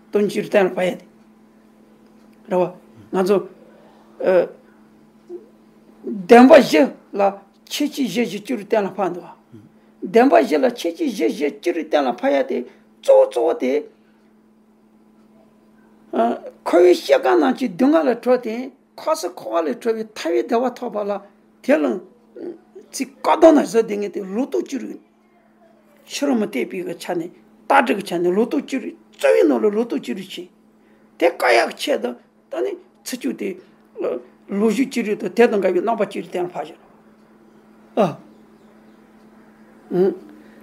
སྟོང་ཉིད་བཅུ་དྲུག་གཏན་ལ་ཕབ་ཡ་དེ། རེད་བ། ང་ཚོ་ཨ། བདེན་པ་བཞི་ལ་ཁྱད་ཆོས་བཞི་བཞི་བཅུ་དྲུག་གཏན་ལ་ཕབ་འདུག་བ། བདེན་པ་བཞི་ལ་ཁྱད་ཆོས་བཞི་བཞི་བཅུ་དྲུག་གཏན་ལ་ཕབ་ཡ་དེ་གཙོ་བོ་གཙོ་བོ་དེ། ཨ། འཁོར་བའི་ཤེལ་དཀར་ནང་གི་སྡུག་བསྔལ་ལས་གྲོལ་ཏེ་འཁོར་ས་འཁོར་བ་ལས་གྲོལ་བའི་ཐར་པའི་བདེ་བ་ཐོབ་པ་ལ་དེ་ལ་ཚིག་བཀའ་གདམས་ན་བཟོ་བསྡད་མཁན་དེ་ལོག་རྟོག་བཅུ་དྲུག་ཕྱི་རོལ་མུ་སྟེགས་པའི་གི་ཆ་ནས་རྟགས་འགྲིག་གི་ཆ་ནས་ལོག་རྟོག་བཅུ་དྲུག་རྩ་བའི་ནང་ལ་ལོག་རྟོག་བཅུ་དྲུག་ཆེ། དེ་བཀག་ཡག་ཆེད་དུ་ད་ནི་ཚིག་བཅུ་དེ་ལོག་ཞུགས་བཅུ་དྲུག་དང་དེ་དང་འགལ་བའི་རྣམ་པ་བཅུ་དྲུག་གཏན་ལ་ཕབ་བཞག་ཨ།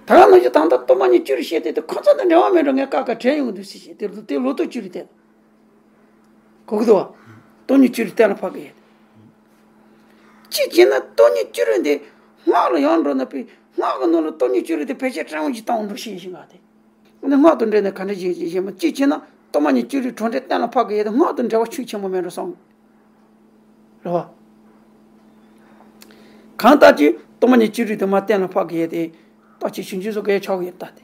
ད་ག་ནང་བཞིན་ད་ལྟ་སྟོང་པ་ཉིད་བཅུ་དྲུག་བཤད་དེ་དེ་ཁོ་ཚོ་དང་འབྲེལ་བ་མེད་འགྲོ་ངས་བཀག་བཀག་དྲན་ཡོང་གི་འདུག་ཟེར་བཤད་དེ་དེ་ལོག་རྟོག་བཅུ་དྲུག་དེ། གོ་གི་འདུག་བ། སྟོང་ཉིད་བཅུ་དྲུག་གཏན་ལ་ཕབ་གི་ཡོད། གཅིག་བྱས་ན་སྟོང་ཉིད་བཅུ་དྲུག་འདི་སྔགས་ལ་ཡང་འགྲོ་ན་པའི་སྔགས་ཀྱི་ནང་ལ་སྟོང་ཉིད་བཅུ་དྲུག་འདི་བེད་སྤྱོད་སྤྲང་བོ་ཞིག་བཏང་འགྲོ་ཤེས་ཤིང་ག་དེ། འདི་སྔགས་དང་འབྲེལ་ནས་ག་འདྲ་ཞིག་ཞིག་ཞིག་མ་གཅིག་བྱས་ན་སྟོང་པ་ཉིད་བཅུ་དྲུག་གྲུབ་འབྲས་གཏན་ལ་ཕབ་གི་ཡོད་དེ་སྔགས་དང་འབྲེལ་བ་ཤུགས་ཆེན་པོ་མེད་འགྲོ་སོང་། རེད་བ། གང་ལྟར་གྱི་སྟོང་པ་ཉིད་བཅུ་དྲུག་དེ་མ་གཏན་ལ་ཕབ་གི་ཡོད་དེ། རྟགས་ཆོས་ཞིབ་འཇུག་སོགས་གས་ཆོག་གི་ཡོད་ད་དེ།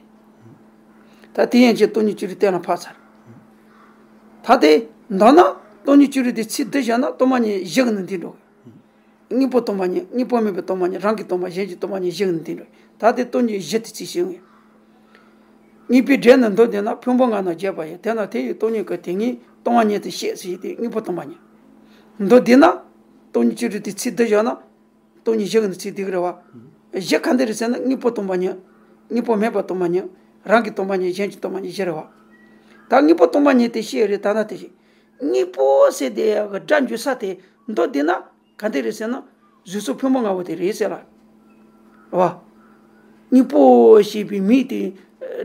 ད་དེ་ཡན་ཆད་སྟོང་ཉིད་བཅུ་དྲུག་གཏན་ལ་ཕབ་ཚར། ད་དེ་མདོར་ན་སྟོང་ཉིད་བཅུ་དྲུག་དེ་ཚིག་བསྡུས་བཞག་ན་སྟོང་པ་ཉིད་བཞི་གི་ནང་འདུས་འགྲོ་གི། དངོས་པོ་སྟོང་པ་ཉིད་དངོས་པོ་མེད་པའི་སྟོང་པ་ཉིད་རང་གི་སྟོང་པ་གཞན་གྱི་སྟོང་པ་ཉིད་བཞི་གི་ནང་འདུས་འགྲོ་གི། ད་དེ་སྟོང་ཉིད་བཞི་དེ་ཚིག་བཞི་ཡོང་གི། དངོས་པོའི་སྒྲས་ནི་མདོ་སྡུད་ན་ཕུང་པོ་ལྔ་རྣམས་བརྗོད་པ་ཡིན། དེས་ན་དེ་ཡི་སྟོང་ཉིད་ཀྱི་དེ་ཉིད་སྟོང་པ་ཉིད་དུ་བཤད་ཟེར་ཏེ་དངོས་པོ་སྟོང་པ་ཉིད། མདོ་སྡུད་ན་སྟོང་ཉིད་བཅུ་དྲུག་དེ་ཚིག་བསྡུས་བཞག་ན་སྟོང་ཉིད་བཞི་གི་ནང་ཚིག་བསྡུས་ཀྱི་རེད་བ། བཞི་ག་འདི་རེད་ཟེར་ན་དངོས་པོ་སྟོང་པ་ཉིད། དངོས་པོ་མེད་པ་སྟོང་པ་ཉིད། རང་གི་སྟོང་པ་ཉིད་གཞན་གྱི་སྟོང་པ་ཉིད་བཞི་རེད་བ། ད་དངོས་པོ་སྟོང་པ་ཉིད་དེ་བཤད་རེད་ད་ན་དེ་བཞིན། དངོས་པོ་ཟེར་དེ་ཡ་གི་སྒྲ་འཇུག་ས་དེ་མདོ་སྡུད་ན། ག་འདི་རེད་ཟེར་ན། གཟུགས་སོགས་ཕུང་པོ་ལྔ་པོ་དེ་རེད་ཟེར་ལ། རེད་བ། དངོས་པོ་ཞེས་པའི་མིང་དེ།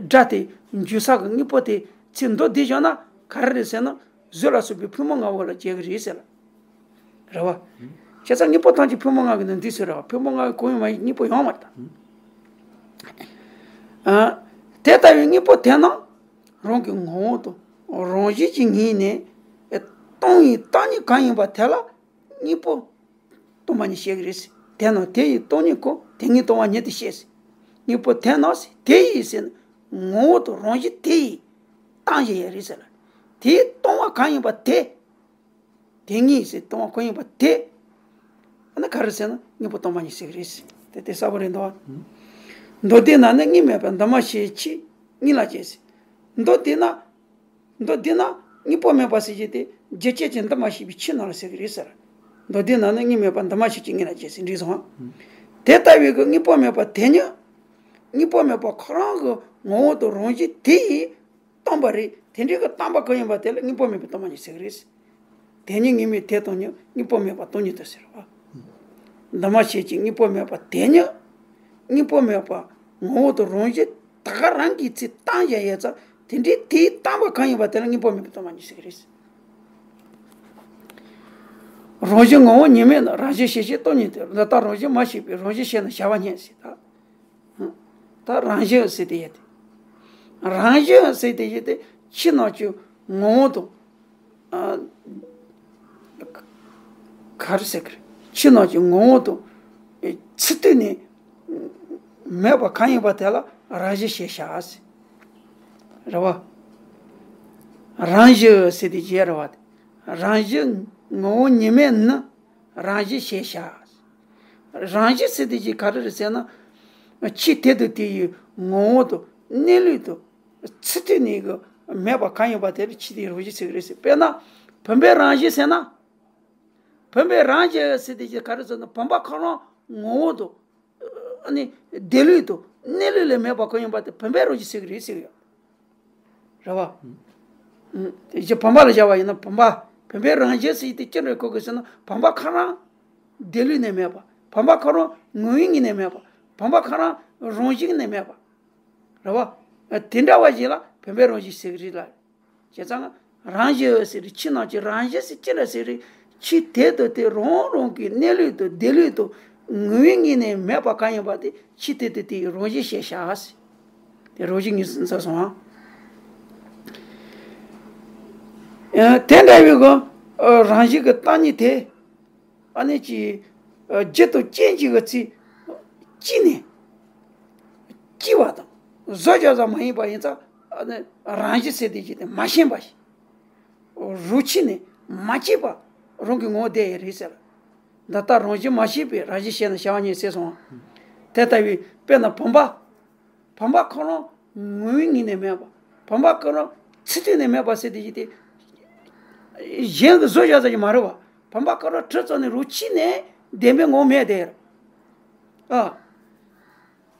སྒྲ་དེ། འཇུག་ས་གི་དངོས་པོ་དེ། ཚིག་མདོ་སྡུད་བཞག་ན་ག་རེ་རེད་ཟེར་ན། གཟུགས་ལ་སོགས་པའི་ཕུང་པོ་ལྔ་པོ་ལ་བྱེད་ཀྱི་རེད་ཟེར་ལ། རེད་བ། བྱས་ཙང་དངོས་པོ་ཐམས་ཅད་ཕུང་པོ་ལྔ་གི་ནང་འདུས་ཟེར་རེད་བ་ཕུང་པོ་ལྔ་གི་གང་ཡང་མ་ཡིན་དངོས་པོ་ཡོད་མ་རེད་ད། ཨ། དེ་ལྟ་བུའི་དངོས་པོ་དེ་རྣམས་རང་གི་ངོ་བོ་དང་རང་བཞིན་གྱི་ངོས་ནས་སྟོང་ཡིན་སྟོང་ཉིད་གང་ཡིན་པ་དེ་ལ་དངོས་པོ་སྟོང་པ་ཉིད་བཤད་ཀྱི་རེད། དེ་རྣམས་དེ་ཡི་སྟོང་ཉིད་ཀོ་དེ་ཉིད་སྟོང་པ་ཉིད་དུ་བཤད། དངོས་པོ་དེ་རྣམས་དེ་ཡི་ཟེར་ན་ངོ་བོ་དང་རང་བཞིན་དེ་ཡི་སྟོང་ཞེས་ཡ་རེད་ཟེར་ལ། དེ་ཡི་སྟོང་པ་གང་ཡིན་པ་དེ། དེ་ཉིད་ཟེར་སྟོང་པ་གང་ཡིན་པ་དེ། ཨ་ནི་ག་རེ་ཟེར་ན་དངོས་པོ་སྟོང་པ་ཉིད་ཟེར་གྱི་རེད། དེ་དེ་གསལ་པོ་རེད་འདུག་བ། མདོ་སྡེ་ན་ནི་དངོས་མེད་པ་འདུས་མ་བྱས་ཆོས་ཉིད་ལ་བྱེད་ཟེར། མདོ་སྡེ་ན། མདོ་སྡེ་ན་དངོས་པོ་མེད་པ་ཟེར་གྱི་དེ་རྒྱུ་ཆོས་ཅན་འདུས་མ་བྱས་པའི་ཆོས་རྣམས་ལ་ཟེར་གྱི་རེད་ཟེར། མདོ་སྡེ་ན་ནི་དངོས་མེད་པ་འདུས་མ་བྱས་ཆོས་ཉིད་ལ་བྱེད་ཟེར་འགྲིག་སོང་ང་། དེ་ལྟ་བུའི་གི་དངོས་པོ་མེད་པ་དེ་ཉིད། དངོས་པོ་མེད་པ་ཁོ་རང་གི་ངོ་བོ་དང་རང་བཞིན་དེ་ཡིས། སྟོང་པ་རེད། དེ་འདྲའི་གི་སྟོང་པ་གང་ཡིན་པ་དེ་ལ་དངོས་པོ་མེད་པའི་སྟོང་པ་ཉིད་ཟེར་གི་རེད། དེ་ཉིད་དངོས་མེད་དེ་སྟོང་ཉིད་དངོས་པོ་མེད་པ་སྟོང་ཉིད་དུ་ཟེར་བ། འདུས་མ་བྱས་ཀྱི་དངོས་པོ་མེད་པ་དེ་ཉིད། དངོས་པོ་མེད་པ་ངོ་བོ་དང་རང་བཞིན་ད་ག་རང་གི་ཚིག་སྟོང་ཡ་ཡ་ཙང་དེ་འདྲའི་དེའི་སྟོང་པ་གང་ཡིན་པ་དེ་ལ་དངོས་པོ་མེད་པའི་སྟོང་པ་ཉིད་ཟེར་གི་རེད། རང་བཞིན་ངོ་བོ་ཉིད་མེད་ན་རང་བཞིན་ཤེས་བྱའི་སྟོང་ཉིད་དེ་འདི་ལྟར་རང་བཞིན་མ་ཤེས་པས་རང་བཞིན་ཤེས་ན་བྱ་བ་ཉིད་ཟེར་ད། ད་རང་བཞིན་ཟེར་དེ་ཡོད་དེ། རང་བཞིན་ཟེར་དེ་ཡོད་དེ་ཕྱི་ནང་གི་ངོ་བོ་དང་། ཨ། ག་རེ་ཟེར་གི་རེད། ཕྱི་ནང་གི་ངོ་བོ་དང་། ཚུལ་མཐུན་ནས་མེད་པ་གང་ཡིན་པ་དེ་ལ་རང་བཞིན་ཞེས་བྱ་ཟེར། རེད་བ། རང་བཞིན་ཟེར་དེ་ཡོད་རེད་བ་དེ། རང་བཞིན་ངོ་བོ་ཉིད་མེད་ནི་རང་བཞིན་ཞེས་བྱ། རང་བཞིན་ཟེར་དེ་ཅིག་ག་རེ་རེད་ཟེར་ན། ཆོས་དེ་དང་དེ་ཡི་ངོ་བོ་དང་གནས་ལུགས་དང་ཚུལ་མཐུན་ནས་གི་མེད་པ་གང་ཡིན་པ་དེ་ལ་ཆོས་དེའི་རང་བཞིན་ཟེར་གི་རེད་ཟེར། དཔེར་ན་བུམ་པའི་རང་བཞིན་ཟེར་ན། བུམ་པའི་རང་བཞིན་ཟེར་དེ་ཅིག་ག་རེ་ཟེར་ན་བུམ་པ་ཁོ་རང་ངོ་བོ་དང་། ཨ་ནི་འདས་ལུགས་དང་གནས་ལུགས་ལས་མེད་པ་གང་ཡིན་པ་དེ་བུམ་པའི་རང་བཞིན་ཟེར་གི་རེད་ཟེར་གི་ཡོད། རེད་བ། ཨུམ། དེ་བཞིན་བུམ་པ་ལ་བཞག་པ་ཡིན་ན་བུམ་པ། བུམ་པའི་རང་བཞིན་ཟེར་དེ་ཅི་འདྲ་གོ་དགོས་ཟེར་ན་བུམ་པ་ཁོ་རང་འདས་ལུགས་ནས་མེད་པ། བུམ་པ་ཁོ་རང་ངོ་བོའི་ངོས་ནས་མེད་པ། བུམ་པ་ཁོ་རང་རང་བཞིན་ནས་མེད་པ། རེད་བ། དེ་འདྲ་བ་ཞིག་ལ་བུམ་པའི་རང་བཞིན་ཟེར་གི་རེད་ལ། བྱས་ཙང་རང་བཞིན་ཟེར་ཆོས་རྣམས་ཀྱི་རང་བཞིན་ཟེར་ཅི་འདྲ་ཟེར་རེད། ཆོས་དེ་དང་དེ་རང་རང་གི་གནས་ལུགས་དང་འདས་ལུགས་དང་ངོ་བོའི་ངོས་ནས་མེད་པ་གང་ཡིན་པ་དེ་ཆོས་དེ་དང་དེའི་རང་བཞིན་ཞེས་བྱ་ཟེར། དེ་རང་བཞིན་ངོས་སུ་འཛིན་སོང་ང་། ཨ། དེ་འདྲ་བའི་གི་ ཨ། རང་བཞིན་གྱི་བརྟག་གཉིས་དེ། ཨ་ནི་ཅི། ཨ། རྒྱུ་དང་རྐྱེན་གཅིག་གི་ཚེ། སྐྱེས་ནས། སྐྱེས་པ་དང་། བཟོ་བྱ་ཙམ་མ་ཡིན་པ་ཡིན་ཙང་། ཨ་ནི་རང་བཞིན་ཟེར་དེ་ཅི་སྟེ་མ་ཞེན་པ་ཞིག་རང་ཆས་ནས་མ་སྐྱེས་པ་རང་གི་ངོ་བོ་དེ་ཡང་རེད་ཟེར། འདི་ལྟར་རང་བཞིན་མ་ཞེན་པས་རང་བཞིན་ཞེན་ན་བྱ་བ་ཉིད་ཟེར་སོང་། དེ་ལྟ་བུའི་དཔེར་ན་བུམ་པ། བུམ་པ་ཁོ་རང་ངོ་བོའི་ངོས་ནས་མེད་པ། བུམ་པ་ཁོ་རང་ཚུལ་མཐུན་ནས་མེད་པ་ཟེར་དེ་ཅི་སྟེ། གཞན་གྱིས་བཟོ་བྱ་ཟེར་གྱི་མ་རེད་བ། བུམ་པ་ཁོ་རང་དྲི་ཙམ་ནས་རང་ཆས་ནས་བདེན་པའི་ངོ་བོ་མེད་དེ། ཨ།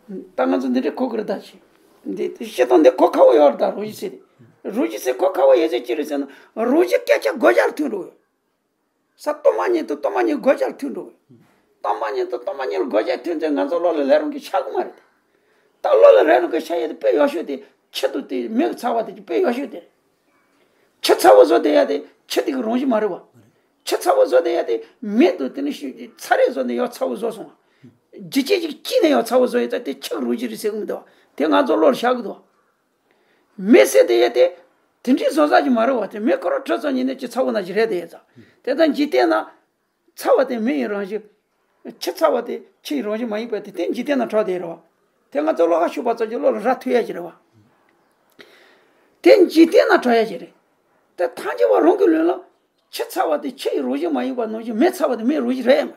ད་ང་ཚོ་འདི་འདྲའི་གོ་དགོས་རེད་ད་ཅི། འདི་སྤྱིར་བཏང་འདི་གོ་ཁག་པོ་ཡོད་རེད་ད། རང་བཞིན་ཟེར་དེ། རང་བཞིན་ཟེར་གོ་ཁག་པོ་ཡོད་ཚད་ཅི་རེད་ཟེར་ན། རང་བཞིན་སྐད་ཆ་དགོད་བྱར་ཐུག་འགྲོ་གི། ས་སྟོང་པ་ཉིད་དང་སྟོང་པ་ཉིད་དགོད་བྱར་ཐུག་འགྲོ་གི། སྟོང་པ་ཉིད་དང་སྟོང་པ་ཉིད་དགོད་བྱར་ཐུག་ཚེ་ང་ཚོ་བློ་ལ་ལྷོད་རུང་གི་ཤར་གི་མ་རེད། ད་བློ་ལ་ལྷོད་རུང་གི་ཤར་ཡ་དེ་དཔེ་ཡག་ཤོས་དེ་ཆུ་དང་དེ་མེ་གི་ཚ་བ་དེ་དཔེ་ཡག་ཤོས་དེ་རེད། ཆུ་ཚ་བོ་བཟོ་བསྡད་ཡ་དེ་ཆུ་དེ་གི་རང་བཞིན་མ་རེད་བ། ཆུ་ཚ་བོ་བཟོ་བསྡད་ཡ་དེ་མེ་དང་དེ་ནི་ཤུ་ཚ་རེག་བཟོ་ནས་ཡང་ཚ་བོ་བཟོ་སོང་བ། རྒྱུ་རྐྱེན་ཅིག་སྐྱེས་ནས་ཡང་ཚ་བོ་བཟོ་ཡ་ད་དེ་ཆུ་གི་རང་བཞིན་རེད་ཟེར་གི་མི་འདུག་བ། དེ་ང་ཚོ་བློ་ལ་ཤར་གི་འདུག་བ། མེ་ཟེར་བསྡད་ཡ་དེ་དེ་འདྲའི་བཟོ་ས་ཅིག་མ་རེད་བ། དེ་མེ་ཁོ་རང་དྲི་ཙམ་ཉིད་ནས་ཅིག་ཚ་བོ་ནང་ཅིག་རེད་བསྡད་ཡ་ཙང་། དེ་ལྟར་འཇིག་རྟེན་ན། ཚ་བ་དེ་མེ་ཡི་རང་བཞིན། ཆུ་ཚ་བ་དེ་ཆུ་ཡི་རང་བཞིན་མ་ཡིན་པ་དེ་དེ་འཇིག་རྟེན་ན་གྲགས་བསྡད་རེད་བ། དེ་ང་ཚོ་བློ་ཁ་ཕྱོགས་པ་ཙམ་གྱིས་བློ་ལ་ར་ཐུག་ཡ་ཅིག་རེད་བ། དེ་འཇིག་རྟེན་ན་གྲགས་ཡ་ཅིག་རེད། དེ་ཐམས་ཅད་པ་རང་གི་ལུས་ལ་ཆུ་ཚ་བ་དེ་ཆུ་ཡི་རང་བཞིན་མ་ཡིན་པ་ནང་བཞིན་མེ་ཚ་བ་དེ་མེ་ཡི་རང་བཞིན་རེད་ཡ་མ་རེད།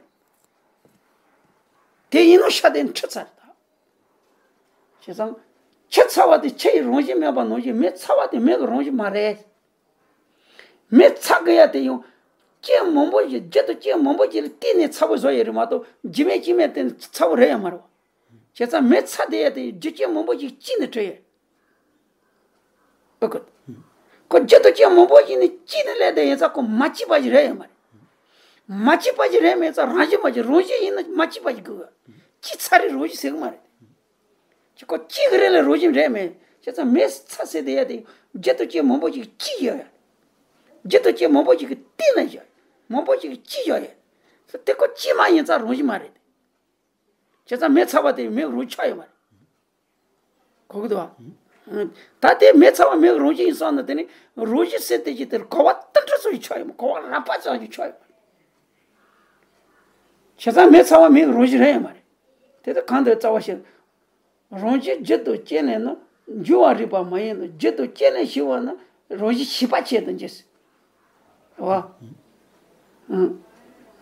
དེ་ཡིན་ནོ་ཤ་དེ་འཁྲུ་ཚར་ད། བྱས་ཙང་། ཆུ་ཚ་བ་དེ་ཆུ་ཡི་རང་བཞིན་མེད་པ་ནང་བཞིན་མེ་ཚ་བ་དེ་མེ་གི་རང་བཞིན་མ་རེད། མེ་ཚ་གི་ཡ་དེ་ཡང་། རྐྱེན་མང་པོ་ཞིག་རྒྱུ་དང་རྐྱེན་མང་པོ་ཞིག་ལ་བརྟེན་ནས་ཚ་བོ་བཟོ་ཡི་རེད་མ་གཏོགས་རྒྱུ་མེད་རྐྱེན་མེད་བརྟེན་ནས་ཚ་བོ་རེད་ཡ་མ་རེད་བ། བྱས་ཙང་མེ་ཚ་དེ་ཡ་དེ་རྒྱུ་རྐྱེན་མང་པོ་ཞིག་སྐྱེས་ནས་འཁྲུ་ཡི། ཨོ་ཀོ། ཁོ་རྒྱུ་དང་རྐྱེན་མང་པོ་ཞིག་ནས་སྐྱེས་ནས་སླེབས་དེ་ཡིན་ཙང་ཁོ་མ་སྐྱེས་པ་ཞིག་རེད་ཡ་མ་རེད། མ་སྐྱེས་པ་ཞིག་རེད་མེད་ཙང་རང་བཞིན་མ་ཞིག་རང་བཞིན་ཡིན་ན་མ་སྐྱེས་པ་ཞིག་དགོས། སྐྱེས་ཚར་རེད་རང་བཞིན་ཟེར་གི་མ་རེད། ཅི་ཁོ་གཅིག་གི་རེད་ལ་རང་བཞིན་རེད་མེད། བྱས་ཙང་མེ་ཚ་ཟེར་དེ་ཡ་དེ་རྒྱུ་དང་རྐྱེན་མང་པོ་ཞིག་སྐྱེས་ཡོད་ཡ། རྒྱུ་དང་རྐྱེན་མང་པོ་ཞིག་གི་སྟེང་ན་ཡོད། མང་པོ་ཞིག་གིས་སྐྱེས་ཡོད་ཡ། དེ་ཁོ་སྐྱེས་མ་ཡིན་ཙང་རང་བཞིན་མ་རེད། བྱས་ཙང་མེ་ཚ་བ་དེ་མེ་རང་ཆགས་ཡོད་མ་རེད། གོ་གི་འདུག་བ། ད་དེ་མེ་ཚ་བ་མེ་རང་བཞིན་ཡིན་སོང་ན་དེ་ནི་རང་བཞིན་ཟེར་དེ་ཅི་དེར་གོ་བ་དུད་འགྲོ་ཚོ་ཡི་ཆགས་ཡོད་མ་གོ་བ་རགས་པ་ཙམ་ཡི་ཆགས་ཡོད་མ་རེད། བྱས་ཙང་མེ་ཚ་བ་མེ་རང་བཞིན་རེད་ཡོད་མ་རེད། དེ་ལྟར་གང་དུ་རྩ་བ་ཤེས། རང་བཞིན་རྒྱུ་དང་རྐྱེན་ལས་ནི་འབྱུང་བ་རིགས་པ་མ་ཡིན་ནོ། རྒྱུ་དང་རྐྱེན་ལས་ཞི་བ་ནི་རང་བཞིན་ཞི་བ་ཅན་དུ་འགྱུར། རེད་བ། ཨང་།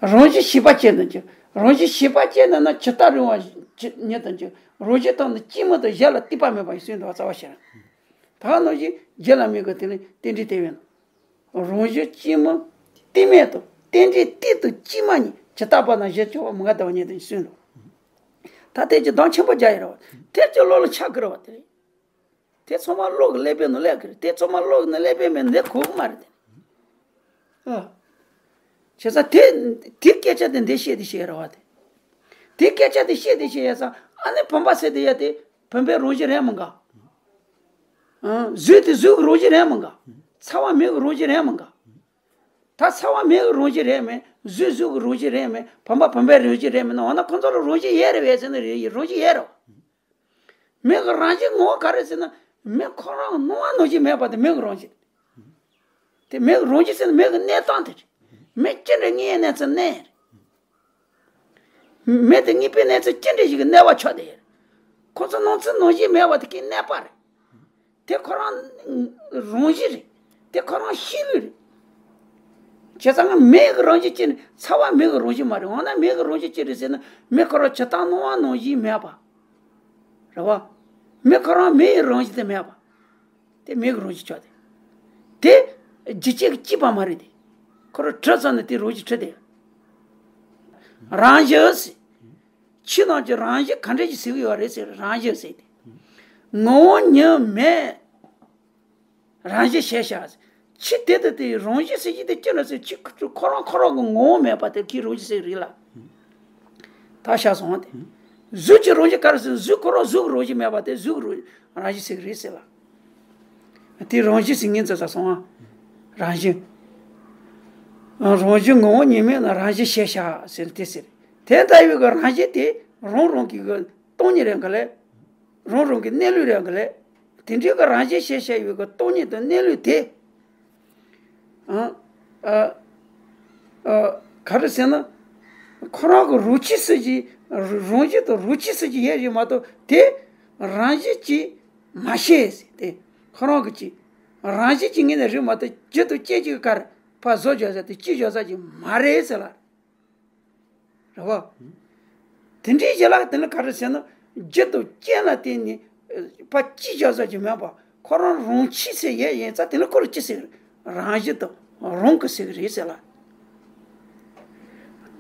རང་བཞིན་ཞི་བ་ཅན་དུ་འགྱུར། རང་བཞིན་ཞི་བ་ཅན་དུ་ན་ཇི་ལྟར་རིང་བ་ཉིད་དུ་འགྱུར། རང་བཞིན་དང་ནི་སྐྱེས་མིན་དང་གཞན་ལ་ལྟོས་པ་མེད་པ་ཡི་ཟེར་འདུག་བ། རྩ་བ་ཤེས། ད་ནང་བཞིན་རྒྱུ་ལ་དམིགས་པའི་དེ་ནི་རྟེན་འབྲེལ་དེ་བས་ན། རང་བཞིན་སྐྱེས་མིན་ལྟོས་མེད་དང་རྟེན་འབྲེལ་ལྟོས་དང་སྐྱེས་མ་གཉིས་ཇི་ལྟ་བ་ན་གཞན་སྐྱེ་བ་མི་འགག་ལྟ་བུ་ཉིད་དུ་གསུངས་འདུག་ད་དེ་ཅི་གདངས་ཆེན་པོ་རྒྱག་ཡི་རེད་བ། དེ་ཅི་བློ་ལ་ཆགས་ཀྱི་རེད་བ་དེ། དེ་ཚང་མ་བློ་གི་ཀླད་པའི་ནང་སླེབས་ཀྱི་རེད། དེ་ཚང་མ་བློ་གི་ནང་སླེབས་པའི་མི་འདི་གོ་གི་མ་རེད་དེ། ཨ། བྱས་ཙང་དེ་དེ་སྐད་ཆ་དེ་འདི་བཤད་དེ་བཤད་རེད་བ་དེ། དེ་སྐད་ཆ་དེ་བཤད་དེ་བཤད་ཡ་ཙང་ཨ་ནི་བུམ་པ་ཟེར་དེ་ཡ་དེ་བུམ་པའི་རང་བཞིན་རེད་མི་འགའ། ཨང་། གཟུགས་དེ་གཟུགས་ཀྱི་རང་བཞིན་རེད་མི་འགའ། ཚ་བ་མེ་གི་རང་བཞིན་རེད་མི་འགའ། ད་ཚ་བ་མེ་གི་རང་བཞིན་རེད་མེད། གཟུགས་གཟུགས་ཀྱི་རང་བཞིན་རེད་མེད། བུམ་པ་བུམ་པའི་རང་བཞིན་རེད་མེད་ན། འོ་ན་ཁོ་ཚོ་ལ་རང་བཞིན་ཡོད་རེད་བས་ཟེར་ན་རེད། རང་བཞིན་ཡོད་རེད་བ། མེ་གི་རང་བཞིན་ངོ་བོ་ག་རེ་ཟེར་ན། མེ་ཁོ་རང་སྣང་བ་ནང་བཞིན་མེད་པ་དེ་མེ་གི་རང་བཞིན། དེ་མེ་གི་རང་བཞིན་ཟེར་ན་མེ་གི་གནས་སྟངས་དེ་རེད། མེ་ཅི་འདྲ་དངོས་ཡོད་གནས་ཚུལ་གནས་རེད། མེ་དེ་དངོས་པོའི་གནས་ཚུལ་ཅི་འདྲ་ཞིག་གི་གནས་པ་ཆགས་བསྡད་ཡོད་རེད། ཁོ་ཚོ་སྣང་ཚུལ་ནང་བཞིན་མེད་པ་དེ་གི་གནས་པ་རེད། དེ་ཁོ་རང་རང་བཞིན་རེད། དེ་ཁོ་རང་གཤིས་ལུགས་རེད། བྱས་ཙང་མེ་གི་རང་བཞིན་ཅི་རེད། ཚ་བ་མེ་གི་རང་བཞིན་མ་རེད། འོ་ན་མེ་གི་རང་བཞིན་ཅི་རེད་ཟེར་ན། མེ་ཁོ་རང་ཇི་ལྟར་སྣང་བ་ནང་བཞིན་མེད་པ། རེད་བ། མེ་ཁོ་རང་མེ་ཡི་རང་བཞིན་དེ་མེད་པ། དེ་མེ་གི་རང་བཞིན་ཆགས་ཏེ། དེ་རྒྱུ་རྐྱེན་གྱིས་སྐྱེས་པ་མ་རེད་དེ། ཁོ་རང་དྲི་ཙམ་ནས་དེ་རང་བཞིན་འཁྲུལ་ཏེ། རང་བཞིན་ཟེར། ཆོས་རྣམས་ཀྱི་རང་བཞིན་ག་འདྲ་ཞིག་ཟེར་གྱི་ཡོད་རེད་ཟེར། རང་བཞིན་ཟེར་ཏེ། ངོ་བོ་ཉིད་མེད། རང་བཞིན་གཞལ་བྱ་ཟེར། ཆོས་དེ་དང་དེའི་རང་བཞིན་ཟེར་གྱི་དེ་ཅི་ལ་ཟེར། ཆོས་ཁོ་རང་ཁོ་རང་གི་ངོ་བོ་མེད་པ་དེ་གི་རང་བཞིན་ཟེར་གྱི་རེད་ལ། ད་བཤད་སོང་བ་དེ། གཟུགས་ཀྱི་རང་བཞིན་ག་རེ་ཟེར། གཟུགས་ཁོ་རང་གཟུགས་ཀྱི་རང་བཞིན་མེད་པ་དེ་གཟུགས་ཀྱི་རང་བཞིན་ཟེར་གྱི་རེད་ཟེར་ལ། དེ་རང་བཞིན་ཟེར་ངས་ཙི་ཙ་སོང་ཨ། རང་བཞིན། རང་བཞིན་ངོ་བོ་ཉིད་མེད་ན་རང་བཞིན་གཞལ་བྱ་ཟེར་དེ་ཟེར། དེ་ལྟ་བུའི་གི་རང་བཞིན་དེ་རང་རང་གི་གི་སྟོང་ཉིད་རེད་ག་ལེ། རང་རང་གི་གནས་ལུགས་རེད་ག་ལེ། དེ་འདྲའི་གི་རང་བཞིན་གཞལ་བྱ་ཡི་གི་སྟོང་ཉིད་དང་གནས་ལུགས་དེ། ཨ། ཨ། ཨ། ག་རེ་ཟེར་ན། ཁོ་རང་གི་རོ་ཁྱི་ཟེར་གྱི། རང་བཞིན་དུ་རོ་ཁྱི་ཟེར་གྱི་ཡོད་རེད་མ་གཏོགས་དེ་རང་བཞིན་གྱིས་མ་ཤེས་ཟེར་ཏེ། ཁོ་རང་གི་ཅི། རང་བཞིན་གྱི་ངོས་ནས་རེད་མ་གཏོགས་རྒྱུ་དང་རྐྱེན་གྱིས་ག་རེ་ཕར་བཟོ་བྱ་ས་དེ་སྐྱེ་བྱ་ས་ཅིག་མ་རེད་ཟེར་ལ། རེད་བ། དེ་འདྲའི་རྗེས་ལ་དེ་ནི་ག་རེ་ཟེར་ན། རྒྱུ་དང་རྐྱེན་ལ་བརྟེན་ནས་ཕར་སྐྱེ་བྱ་ས་ཅིག་མེད་པ། ཁོ་རང་རང་ཆས་ཟེར་ཡས་ཡིན་ཙང་དེ་ནི་ཁོ་རང་ཅི་ཟེར། རང་བཞིན་དུ་རང་གི་ཟེར་གི་རེད་ཟེར་ལ།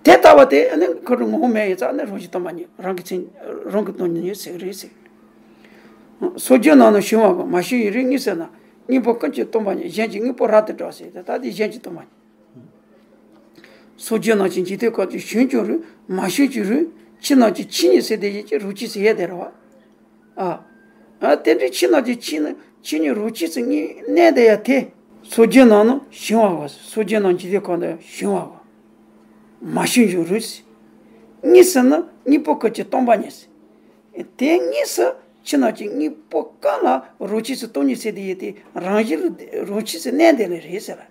དེ་ལྟ་བུ་དེ་ནི་ཁོ་རང་ངོ་བོ་མེད་ཡིན་ཙང་ནི་རང་བཞིན་སྟོང་པ་ཉིད། རང་གི་མཚན། རང་གི་སྟོང་ཉིད་ཟེར་གི་རེད་ཟེར། སོ་སྐྱེའི་ནང་ན་ཞེན་པ་དགོས། མ་ཞེན་ཡུན་རིང་གཉིད་སད་ན། གཉིས་པོ་ཀུན་གྱི་སྟོང་པ་ཉིད། གཞན་གྱི་དངོས་པོ་རབ་ཏུ་གྲགས་ཟེར་ཏེ། ད་དེ་གཞན་གྱི་སྟོང་པ་ཉིད། སོ་སྐྱེའི་ནང་གི་འཇིག་རྟེན་ཁམས་ཀྱི་ཞེན་ཀྱང་རུང་མ་ཞེན་ཀྱང་རུང་། ཆོས་རྣམས་ཀྱི་ཆོས་ཉིད་ཟེར་དེ་ཡིན་གྱི་རང་ཆས་ཟེར་ཡས་དེ་རེད་བ། ཨ། ཨ། དེ་འདྲའི་ཆོས་རྣམས་ཀྱི་ཆོས་ནི་ཆོས་ཉིད་རང་ཆས་སུ་གནས་དེ་ཡང་དེ། སོ་སྐྱེའི་ནང་ན་ཞེན་པ་དགོས། སོ་སྐྱེའི་ནང་འཇིག་རྟེན་ཁམས་དུ་ཞེན་པ་དགོས། མ་ཞེན་ཀྱང་རུང་ཟེར། གཉིད་སད་ན་གཉིས་པོ་ཀུན་གྱི་སྟོང་པ་ཉིད་ཟེར། དེ་གཉིས་སུ་ཆོས་རྣམས་ཀྱི་དངོས་པོ་ཀུན་ལ་རང་ཆས་སུ་སྟོང་ཉིད་ཟེར་དེ་ཡིན་ཏེ། རང་བཞིན་ལ་རང་ཆས་སུ་གནས་དེ་ལ་རེད་ཟེར་ལ།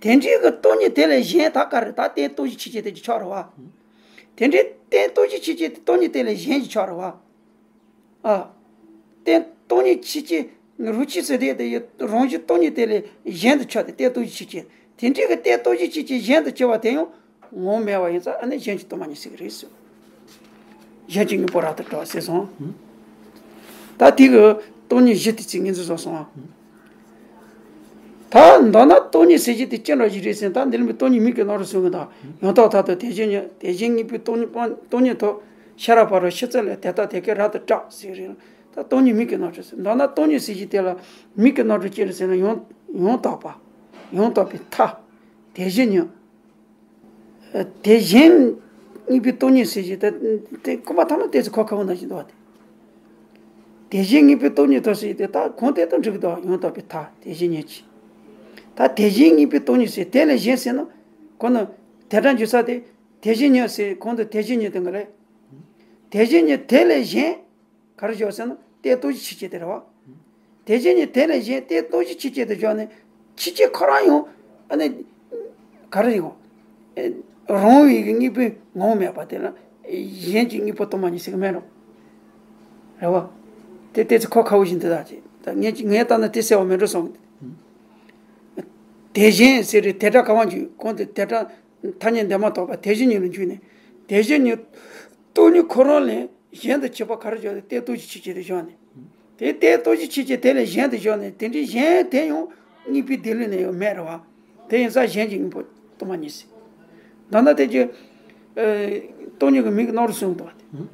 དེ་འདྲའི་གི་སྟོང་ཉིད་དེ་ལས་གཞན་ད་ག་རེ། ད་རྟེན་སྟོང་གཞི་ཆོས་ཅན་དེ་གི་ཆགས་རེད་བ། དེ་འདྲའི་རྟེན་སྟོང་གཞི་ཆོས་ཅན་དེ། སྟོང་ཉིད་དེ་ལས་གཞན་གྱི་ཆགས་རེད་བ། ཨ། རྟེན་སྟོང་ཉིད་ཆོས་ཅན། རང་ཆས་སུ་དེ་དེ་ཡི་རང་བཞིན་སྟོང་ཉིད་དེ་ལས་གཞན་དུ་ཆགས་ཏེ་རྟེན་སྟོང་གཞི་ཆོས་ཅན། དེ་འདྲའི་གི་རྟེན་སྟོང་གཞི་ཆོས་ཅན་གཞན་དུ་སྐྱེ་བ་དེ་ཡང་ངོ་བོ་མེད་པ་ཡིན་ཙང་ཨ་ནི་གཞན་གྱི་སྟོང་པ་ཉིད་ཟེར་གི་རེད་ཟེར། གཞན་གྱི་དངོས་པོ་རབ་ཏུ་གྲགས་ཟེར་སོང་། ད་དེ་གི་སྟོང་ཉིད་བཞི་དེ་ཚིག་ངེས་འཛིན་བཟོ་སོང་ཨ། ད་མདོར་ན་སྟོང་ཉིད་ཟེར་གྱི་དེ་ཅི་འདྲ་ཞིག་རེད་ཟེར་ན། ད་འདི་ལ་མི་སྟོང་ཉིད་མིང་གི་རྣམ་རོལ་གསུང་གི་འདུག། ཡང་དག་མཐར་ཐུག་དེ་བཞིན་ཉིད། དེ་བཞིན་གཉིས་པོའི་སྟོང་ཉིད་སྟོང་ཉིད་ཐོབ། ཤེས་རབ་ཕ་རོལ་ཕྱིན་མཚམས་ལས། དེ་ལྟར་དེ་སྐད་རབ་ཏུ་གྲགས་ཟེར་རེད། ད་སྟོང་ཉིད་མིང་གི་རྣམ་རོལ་ཟེར། མདོར་ན་སྟོང་ཉིད་ཟེར་གྱི་དེ་ལ་མིང་གི་རྣམ་རོལ་ཅི་རེད་ཟེར་ན། ཡང་ཡང་དག་པ། ཡང་དག་པའི་མཐའ། དེ་བཞིན་ཉིད། དེ་བཞིན་གཉིས་པོའི་སྟོང་ཉིད་ཟེར་གྱི་དེ། དེ་སྐུ་མ་ཐ་མ་དེ་ཚོ་ཁོ་ཁ་བོ་ན་བཞིན་འདུག་བ། དེ་དེ་བཞིན་གཉིས་པོའི་སྟོང་ཉིད་ཐོབ་ཟེར་གྱི་དེ་ད་གང་ལྟར་དུ་འགྲིག་གི་འདུག། ཡང་དག་པའི་མཐའ་དེ་བཞིན་ཉིད་ཀྱིས། ད་དེ་བཞིན་གཉིས་པོའི་སྟོང་ཉིད་ཟེར། དེ་ལས་གཞན་ཟེར་ན་གོ་ན། དེ་སྒྲ་འཇུག་ས་དེ་དེ་བཞིན་ཉིད་ཟེར། གང་དུ་དེ་བཞིན་ཉིད་དེ་ག་རེད། དེ་བཞིན་ཉིད་དེ་ལས་གཞན། ག་རེ་བཞག་ཟེར་ན་རྟེན་སྟོང་གཞི་ཆོས་ཅན་དེ་རེད་བ། དེ་བཞིན་ཉིད་དེ་ལས་གཞན། རྟེན་སྟོང་གཞི་ཆོས་ཅན་དེ་བཞག་ནས་ཆོས་ཅན་ཁོ་རང་ཡང་ཨ་ནི་ག་རེ་ཡིན་གོ། རང་བཞིན་གྱི་དངོས་པོའི་ངོ་བོ་མེད་པ་དེ་ལ་གཞན་གྱི་དངོས་པོ་སྟོང་པ་ཉིད་ཟེར་གི་མེད་རོ། རེད་བ། དེ་ལྟས་ཚེ་ཁོ་ཁ་བོ་བཞིན་དུ་ད་ཅེ། ད་ངས་ངས་ལྟ་ན་དེ་གསལ་བ་མེད་འགྲོ་སོང་། དེ་བཞིན་ཟེར་རེད། དེ་སྒྲ་ག་བ་འཇུག། གང་དུ་དེ་སྒྲ་ཐ་སྙད་འདས་མ་ཐག་པ་དེ་བཞིན་ཉིད་ལ་འཇུག་ནས། དེ་བཞིན་ཉིད་སྟོང་ཉིད་ཁོ་རང་ལས་གཞན་དུ་གྱུར་པ་ག་རེ་བཞག་ནས། རྟེན་སྟོང་གཞི་ཆོས་ཅན་དེ་བཞག་ནས། དེ་རྟེན་སྟོང་གཞི་ཆོས་ཅན་དེ་ལས་གཞན་དུ་བཞག་ནས། དེ་འདྲའི་གཞན་དེ་ཡང་དངོས་པོའི་སྡེ་ལུས་ནས་ཡང་མེད་རེད་བ། དེ་ཡིན་ཙང་གཞན་གྱི་དངོས་པོ་སྟོང་པ་ཉིད་ཟེར། མདོར་ན་དེ་ཀྱི་ཨ་སྟོང་ཉིད་ཀྱི་མིང་གི་རྣམ་རོལ་གསུངས་འདུག་བ།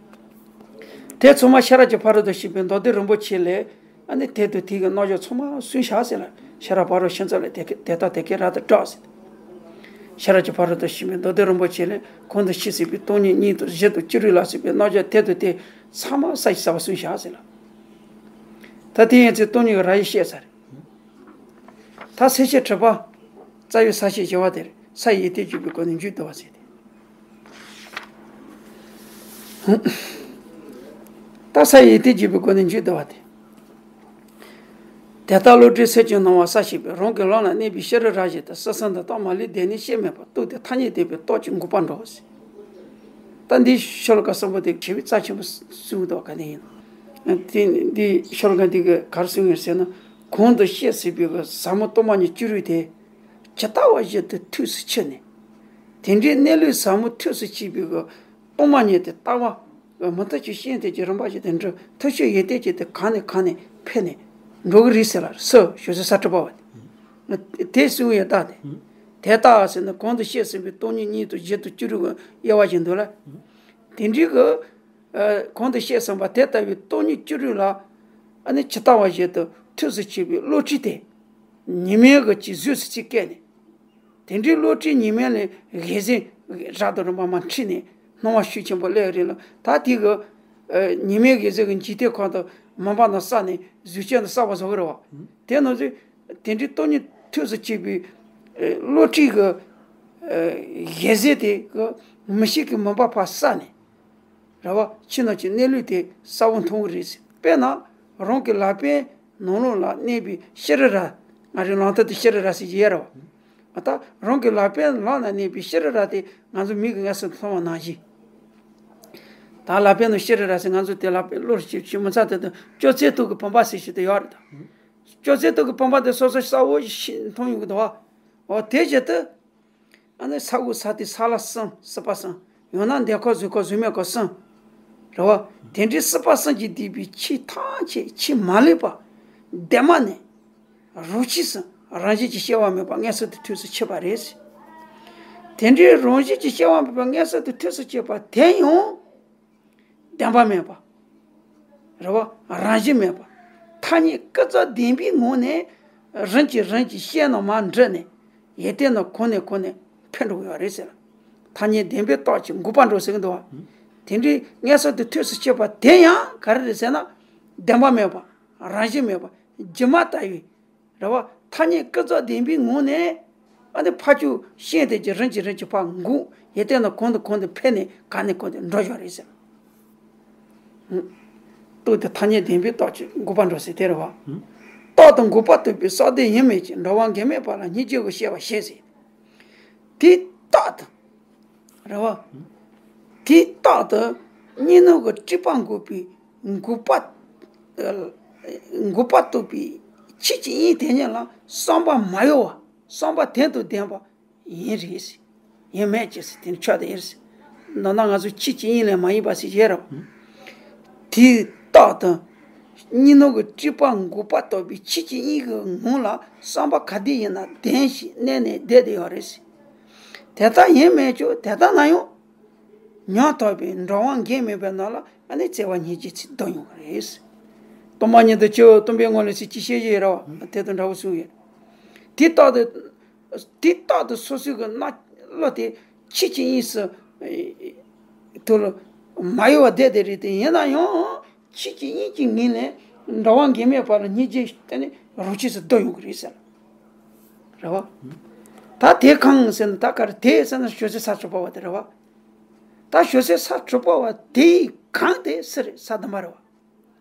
དེ་ཚང་མ་ཤེས་རབ་ཀྱི་ཕ་རོལ་ཏུ་ཕྱིན་པའི་མདོ་སྡེ་རིན་པོ་ཆེ་ལས། ཨ་ནི་དེ་དང་དེ་གི་རྣམ་གཞག་ཚང་མ་གསུངས་བཞག་ཟེར་ལ། ཤེས་རབ་ཕ་རོལ་ཕྱིན་མཚམས་ལས་དེ་སྐད་དེ་ལྟར་དེ་སྐད་རབ་ཏུ་གྲགས་ཟེར། ཤེས་རབ་ཀྱི་ཕ་རོལ་ཏུ་ཕྱིན་པའི་མདོ་སྡེ་རིན་པོ་ཆེ་ལས་གོང་དུ་བཤད་ཟིན་པའི་སྟོང་ཉིད་གཉིས་དང་བཞི་དང་བཅུ་དྲུག་ལ་སོགས་པའི་རྣམ་གཞག་དེ་དང་དེ་ཚང་མ་ས་ཡི་ས་བ་གསུངས་བཞག་ཟེར་ལ། ད་དེ་ཡིན་ཚེ་སྟོང་ཉིད་ཀྱི་ར་ཡི་བཤད་ཚར། ད་སེམས་བསྐྱེད་དྲུག་པ། རྩ་བའི་ས་བཤད་བཞི་བ་དེར་ས་ཡི་ཡོན་ཏན་བརྗོད་པའི་སྒོ་ནས་མཇུག་བསྡུ་བ་ཟེར་ཏེ། ད་ས་ཡི་ཡོན་ཏན་བརྗོད་པའི་སྒོ་ནས་མཇུག་བསྡུ་བ་དེ། དེ་ལྟར་བློ་གྲོས་སེམས་བསྐྱེད་སྣང་བ་གསལ་བྱེད་པའི། རང་གི་ལམ་ལ་གནས་པའི་ཤེས་རབ་རབ་བཞིན་དུ། བསམ་གཏན་དང་མ་ལུས་བདེ་གནས་སྐྱེ་མེད་པར། རྟོགས་ཏེ་ཐ་སྙད་བདེན་པའི་རྟོགས་ཀྱི་འགོག་པར་འགྲོ་ཟེར། ད་འདིའི་ཤོ་ལོ་ཀ་གསུམ་པོ་དེ་ཞེ་པོ་རྩ་ཆེན་པོ་གསུངས་འདུག་ག་དེ་ཡིན། དེ་འདིའི་ཤོ་ལོ་ཀ་འདི་གི་ག་རེ་གསུངས་ཡོད་ཟེར་ན། གོང་དུ་བཤད་ཟིན་པའི་གི་ཟབ་མོ་སྟོང་པ་ཉིད་བཅུ་དྲུག་དེ། ཇི་ལྟ་བ་བཞིན་དུ་ཐུགས་སུ་ཆུད་ནས། དེ་འདྲའི་གནས་ལུགས་ཟབ་མོ་ཐུགས་སུ་ཆུད་པའི་གི་སྟོང་པ་ཉིད་དེ་ལྟ་བ་མུ་མཐུད་ཀྱི་ཤེས་དེ་ཀྱི་རིམ་པ་བཞིན་དུ་འགྲོ། ཐུགས་སྤྱོད་ཡོན་ཏན་ཅན་དེ་གང་ནས་གང་ནས་འཕེལ་ནས་འགྲོ་གི་རེད་ཟེར་ལ། སུ་ཞུ་ས་ས་གྲུབ་པ་བ་དེ། དེ་གསུངས་ཡོད་ད་དེ། དེ་ལྟ་ཟེར་ན་གོང་དུ་བཤད་ཟིན་པའི་སྟོང་ཉིད་གཉིས་དང་བཞི་དང་བཅུ་དྲུག་གི་དབྱེ་བ་བཞིན་དུ་ལ། དེ་འདྲའི་གི་ཨ་གོང་དུ་བཤད་ཟིན་པ་དེ་ལྟ་བུའི་སྟོང་ཉིད་བཅུ་དྲུག་ལ། ཨ་ནི་ཇི་ལྟ་བ་བཞིན་དུ་ཐུགས་སུ་ཆུད་པའི་བློ་གྲོས་དེ། ཉི་མའི་གི་ཅིག་གཟུགས་སུ་ཅིག་སྐྱེས་ནས། དེ་འདྲའི་བློ་གྲོས་ཉི་མའི་ལས་འོད་ཟེར་རབ་ཏུ་རིམ་པ་མར་འཕྲོས་ནས་སྣང་བ་ཤུགས་ཆེན་པོ་སླེབས་རེད་ལ། ད་དེ་གི་ཨ་ཉི་མའི་འོད་ཟེར་གི་འཇིག་རྟེན་ཁམས་དུ་མུན་པ་ནང་བསགས་ནས་གཟུགས་ཅན་དུ་གསལ་བ་བཟོ་གི་རེད་བ། དེ་ནང་བཞིན་དེ་འདྲའི་སྟོང་ཉིད་ཐུགས་སུ་ཆུད་པའི་ཨ་བློ་གྲོས་གི་ཨ་འོད་ཟེར་དེ་གི་མི་ཤིགས་ཀྱི་མུན་པ་ཕར་བསལ་ནས། རེད་བ། ཕྱི་ནང་གི་གནས་ལུགས་དེ་གསལ་བོ་མཐོང་གི་རེད་ཟེར། དཔེར་ན་རང་གི་ལག་པའི་ནང་ལོགས་ལ་གནས་པའི་ཤེས་རབ་ར། ང་རའི་ལམ་མཐའ་དེ་ཤེས་རབ་ར་ཟེར་གྱི་ཡོད་རེད་བ། ད་རང་གི་ལག་པའི་ནང་ལ་གནས་པའི་ཤེས་རབ་ར་དེ་ང་ཚོ་མིག་གིས་མངོན་སུམ་མཐོང་བ་ནང་བཞིན། ད་ལག་པའི་ནང་ཤེས་རབ་ར་ཟེར་ང་ཚོ་དེ་ལག་པའི་བློར་ཤེས་ཤེས་མི་ཚར་དེ་དང་སྐྱོ་ཚལ་དུག་གི་བུམ་པ་ཟེར་ཞིག་དེ་ཡོད་རེད་ད། སྐྱོ་ཚལ་དུག་གི་བུམ་པ་དེ་སོ་སོ་གསལ་བོ་ཞིག་མཐོང་ཡོང་གི་འདུག་བ། འོ་དེ་བཞིན་དུ། ཨ་ནི་ས་དགུ་ས་དེ་ས་ལ་གསུམ་སྲིད་པ་གསུམ། ཡང་ན་འདས་འཁོར་གཟུགས་འཁོར་གཟུགས་མེད་འཁོར་གསུམ། རེད་བ། དེ་འདྲའི་སྲིད་པ་གསུམ་གྱིས་བསྡུས་པའི་ཆོས་ཐམས་ཅད་ཆོས་མ་ལུས་པ། བདེན་པ་ནི། རང་ཆས་སུ་རང་བཞིན་གྱིས་སྐྱེ་བ་མེད་པ་མངོན་སུམ་དུ་ཐུགས་སུ་ཆུད་པ་རེད། དེ་འདྲའི་རང་བཞིན་གྱིས་སྐྱེ་བ་མེད་པ་མངོན་སུམ་དུ་ཐུགས་སུ་ཆུད་པ་དེ་ཡང་། བདེན་པ་མེད་པ། རེད་བ། རང་བཞིན་མེད་པ། ཐ་སྙད་ཀུན་རྫོབ་བདེན་པའི་ངང་ནས་རིམ་གྱིས་རིམ་གྱིས་ཤེས་རྣམ་མར་འགྲིབ་ནས་ཡོན་ཏན་རྣམས་གོང་ནས་གོང་ནས་འཕེལ་འགྲོ་གི་ཡོད་རེད་ཟེར། ཐ་སྙད་བདེན་པའི་རྟགས་ཀྱིས་འགུགས་པར་འགྲོ་ཟེར་གི་འདུག་བ། དེ་འདྲའི་མངོན་སུམ་དུ་ཐུགས་སུ་ཆུད་པ་དེ་ཡང་ག་རེ་རེད་ཟེར་ན། བདེན་པ་མེད་པ། རང་བཞིན་མེད་པ། སྒྱུ་མ་ལྟ་བུའི། རེད་བ། ཐ་སྙད་ཀུན་རྫོབ་བདེན་པའི་ངང་ནས། ཨ་ནི་ཕར་ཚུར་ཤེས་དེ་ཀྱི་རིམ་གྱིས་རིམ་གྱིས་ཕར་འགུགས། ཡོན་ཏན་རྣམས་གོང་ནས་གོང་དུ་འཕེལ་ནས་གོང་ནས་གོང་དུ་འགྲོ་བཞག་རེད་ཟེར། རྟོགས་ཏེ་ཐ་སྙད་བདེན་པའི་རྟགས་ཀྱིས་འགུགས་པར་འགྲོ་ཟེར་དེ་རེད་བ། རྟག་ཏུ་འགུགས་པ་རྟོགས་པའི་ས་དེ་ཡིན་མོད་ཀྱི་འགྲོ་བ་འགལ་མེད་པ་ལ་སྙིང་རྗེ་གི་སྐྱེ་བ་བཞེས་ཟེར། དེ་རྟག་ཏུ། རེད་བ། དེ་རྟག་ཏུ་གཉིས་སྣང་གི་སྒྲིབ་པ་འགུགས་པའི་འགུགས་པ། འགུགས་པ་རྟོགས་པའི་ཆོས་ཀྱི་དབྱིངས་དེ་ཉིད་ལ་བསམ་པ་མ་གཡོ་བ། བསམ་པ་དོན་དང་ལྡན་པ་ཡིན་རེད། ཡིན་མོད་ཀྱི་ཟེར་དེ་ནི་ཆོས་དེ་ཡིན་རེད། འདི་ན་ང་ཚོ་ཆོས་ཀྱི་དབྱིངས་ལས་མ་གཡོས་པ་ཟེར་བྱས་རབ། དེ་རྟག་ཏུ་གཉིས་སྣང་གི་སྒྲིབ་པ་འགུགས་པ་རྟོགས་པའི་ཆོས་ཀྱི་དབྱིངས་ཀྱི་ངང་ལ་བསམ་པ་ག་དུས་ཡིན་ན་ལྡན་ཞིང་གནས་ནས་བསྡད་དེ་ཡོད་རེད། དེ་ལྟར་ཡིན་མོད་ཀྱང་དེ་ལྟ་ན་ཡང་། ཉམ་ཐག་པའི་འགྲོ་བ་འགལ་མེད་པའི་ནང་ལ་ཨ་ནི་བརྩེ་བ་སྙིང་རྗེ་ཚིག་བསྡོམས་ཡོང་གི་རེད། སྟོང་པ་ཉིད་དུ་སྤྱོད་པ་སྟོང་པའི་ངང་ལས་ཟེར་ཅི་བཤད་ཀྱི་ཡོད་རེད་བ། དེ་དང་འདྲ་བོ་གསུངས་ཡོད། དེ་རྟག་ཏུ། དེ་རྟག་ཏུ་སོ་སོའི་གི་སྣང་བློ་དེ་ཆོས་ཀྱི་དབྱིངས་སུ། དུ་ལ་མ་གཡོ་བ་བསྡད་དེ་རེད་དེ་ཡིན་ན་ཡང་། ཆོས་ཀྱི་དབྱིངས་ཀྱི་ངོས་ནས་འགྲོ་བ་འགལ་མེད་པ་ལ་སྙིང་རྗེ་དེ་ནི་རང་ཆས་སུ་བསྡོམས་ཡོང་གི་རེད་ཟེར། རེད་བ། ད་དེ་གང་ཟེར་ན་ད་ག་རེ་དེ་ཟེར་ན་ཞོ་ཟས་ས་དྲོ་པ་བ་དེ་རེད་བ། ད་ཞོ་ཟས་ས་དྲོ་པ་བ་དེ་གང་དེ་སུ་རེད་ས་དམ་པ་རེད་བ།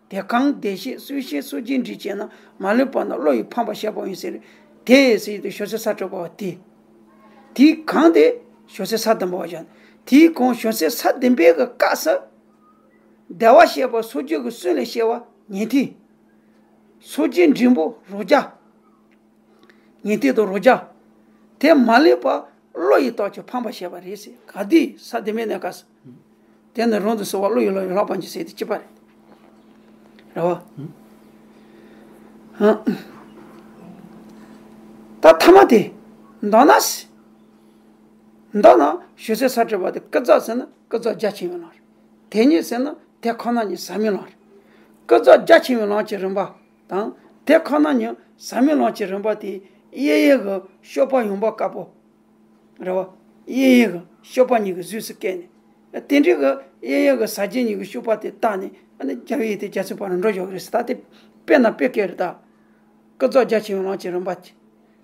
དེ་གང་བདེ་གཤེགས་སུ་ཤེས་སུ་རྒྱས་འབྲིང་བྱས་ན་མ་ལུས་པ་ན་བློ་ཡི་ཕམ་པ་བཤད་པ་ཡིན་ཟེར། དེ་ཟེར་དུས་ཞོ་ཟས་ས་དྲོ་པ་བ་དེ། དེ་གང་དེ་ཞོ་ཟས་ས་དམ་པ་བ་བཞག་དེ་གང་ཞོ་ཟས་ས་དམ་པའི་གི་སྐབས་སུ། བདེ་བར་གཤེགས་པ་སངས་རྒྱས་ཀྱི་གསུང་ལས་སྐྱེ་བ་ཉན་ཐོས། སངས་རྒྱས་འབྲིང་པོ་རང་རྒྱལ། ཉན་ཐོས་དང་རང་རྒྱལ། དེ་མ་ལུས་པ་བློ་ཡི་རྟགས་ཀྱིས་ཕམ་པར་བཤད་པ་རེད་ཟེར་ག་དུས་ས་དེ་མེད་ནས་ག་ས། དེ་ནི་རང་དུ་གསལ་བ་བློ་ཡི་བློ་ཡི་ལྷག་པ་ཉིད་ཟེར་དེ་གཅིག་པ་རེད། རེད་བ། ད་ཐ་མ་དེ། མདོར་ན་ཟེར། མདོར་ན་ཞོ་ཟས་ས་དྲོ་པ་དེ་ཀུན་རྫོབ་ཟེར་ན་ཀུན་རྫོབ་རྒྱ་ཆེ་བའི་ལམ་རེད། དེ་ཉིད་ཟེར་ན་དེ་ཁོ་ན་ཉིད་ཟབ་མོའི་ལམ་རེད། ཀུན་རྫོབ་རྒྱ་ཆེ་བའི་ལམ་གྱི་རིམ་པ་དང་དེ་ཁོ་ན་ཉིད་ཟབ་མོའི་ལམ་གྱི་རིམ་པ་དེ་དབྱེ་ཡུལ་གྱི་སྤྱོད་པ་ཡོང་འབབ་དཀར་པོ། རེད་བ། དབྱེ་ཡུལ་གྱི་སྤྱོད་པ་གཉིས་ཀྱི་གཟུགས་སུ་བཀོད་ནས། དེ་འདྲའི་གི་དབྱེ་ཡུལ་གྱི་ཟག་བཅས་གཉིས་ཀྱི་སྤྱོད་པ་དེ་བརྟགས་ནས་ཨ་ནི་རྒྱལ་བའི་ཡོན་ཏན་རྒྱ་མཚོའི་ཕ་རོལ་འགྲོ་བཞག་གི་རེད་ཟེར་ད་དེ་དཔེར་ན་དཔེ་བཀོད་རེད་ད། ཀུན་རྫོབ་རྒྱ་ཆེ་བའི་ལམ་གྱི་རིམ་པ་དེ།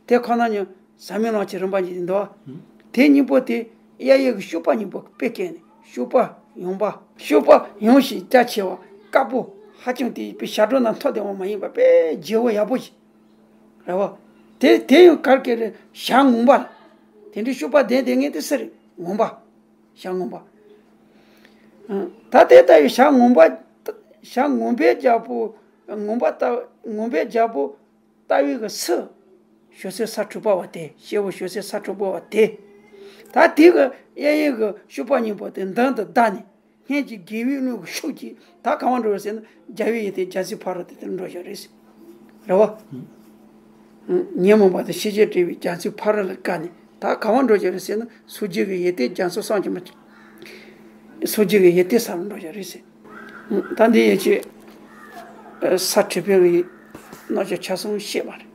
དེ་ཁོ་ན་ཉིད་ཟབ་མོའི་ལམ་གྱི་རིམ་པ་གཉིས་དེ་འདུག་བ། དེ་གཉིས་པོ་དེ་དབྱེ་ཡུལ་གྱི་སྤྱོད་པ་གཉིས་པོ་དཔེ་བཀོད་ནས་སྤྱོད་པ་ཡོང་འབབ། སྤྱོད་པ་ཡངས་ཤིང་རྒྱ་ཆེ་བ་དཀར་པོ་ཧ་ཅང་དེ་དཔེ་བྱ་སྒྲོ་ནང་མཐོ་ལྡན་བ་མ་ཡིན་པ་དཔེ་རྒྱས་པོ་ཡག་པོ་ཞིག་རེད་བ། དེ་དེ་ཡང་གར་སྐད་རེད་བྱ་ངོམས་པ། དེ་འདྲའི་སྤྱོད་པ་ལྡན་དེ་ངས་དེ་སུ་རེད་ངོམས་པ། བྱ་ངོམས་པ། ད་དེ་ལྟ་བུའི་བྱ་ངོམས་པ། བྱ་ངོམས་པའི་རྒྱལ་པོ། ངོམས་པ་ལྟ། ངོམས་པའི་རྒྱལ་པོ་ལྟ་བུའི་གི་སུ། ཞོ་ཟས་ས་དྲོ་པ་བ་དེ་སྐྱེ་བོ་ཞོ་ཟས་ས་དྲོ་པ་བ་དེ། ད་དེ་གི་དབྱེ་ཡུལ་གྱི་སྤྱོད་པ་གཉིས་པོ་དེ་མདུན་དུ་བདའ་ནས། སྔོན་གྱི་དགེ་བའི་བློ་གི་ཤུགས་ཀྱིས་ད་ག་བ་འགྲོ་བ་ཟེར་ན་རྒྱལ་བའི་ཡོན་ཏན་རྒྱ་མཚོའི་ཕ་རོལ་ཏུ་དེར་འགྲོ་བཞག་རེད། རེད་བ། ཉོན་མོངས་པ་དང་ཤེས་བྱའི་སྒྲིབ་པའི་རྒྱ་མཚོའི་ཕ་རོལ་ལ་བཀག་ནས་ད་ག་བ་འགྲོ་བཞག་རེད་ཟེར་ན་སངས་རྒྱས་ཀྱི་ཡོན་ཏན་རྒྱ་མཚོ་བསམ་གྱིས་མི། སངས་རྒྱས་ཀྱི་ཡོན་ཏན་ས་ལ་འགྲོ་བཞག་རེད་ཟེར། ད་འདི་ཡན་ཆད་ས་དྲོ་པའི་རྣམ་གཞག་ཆ་ཚང་བཤད་པ་རེད།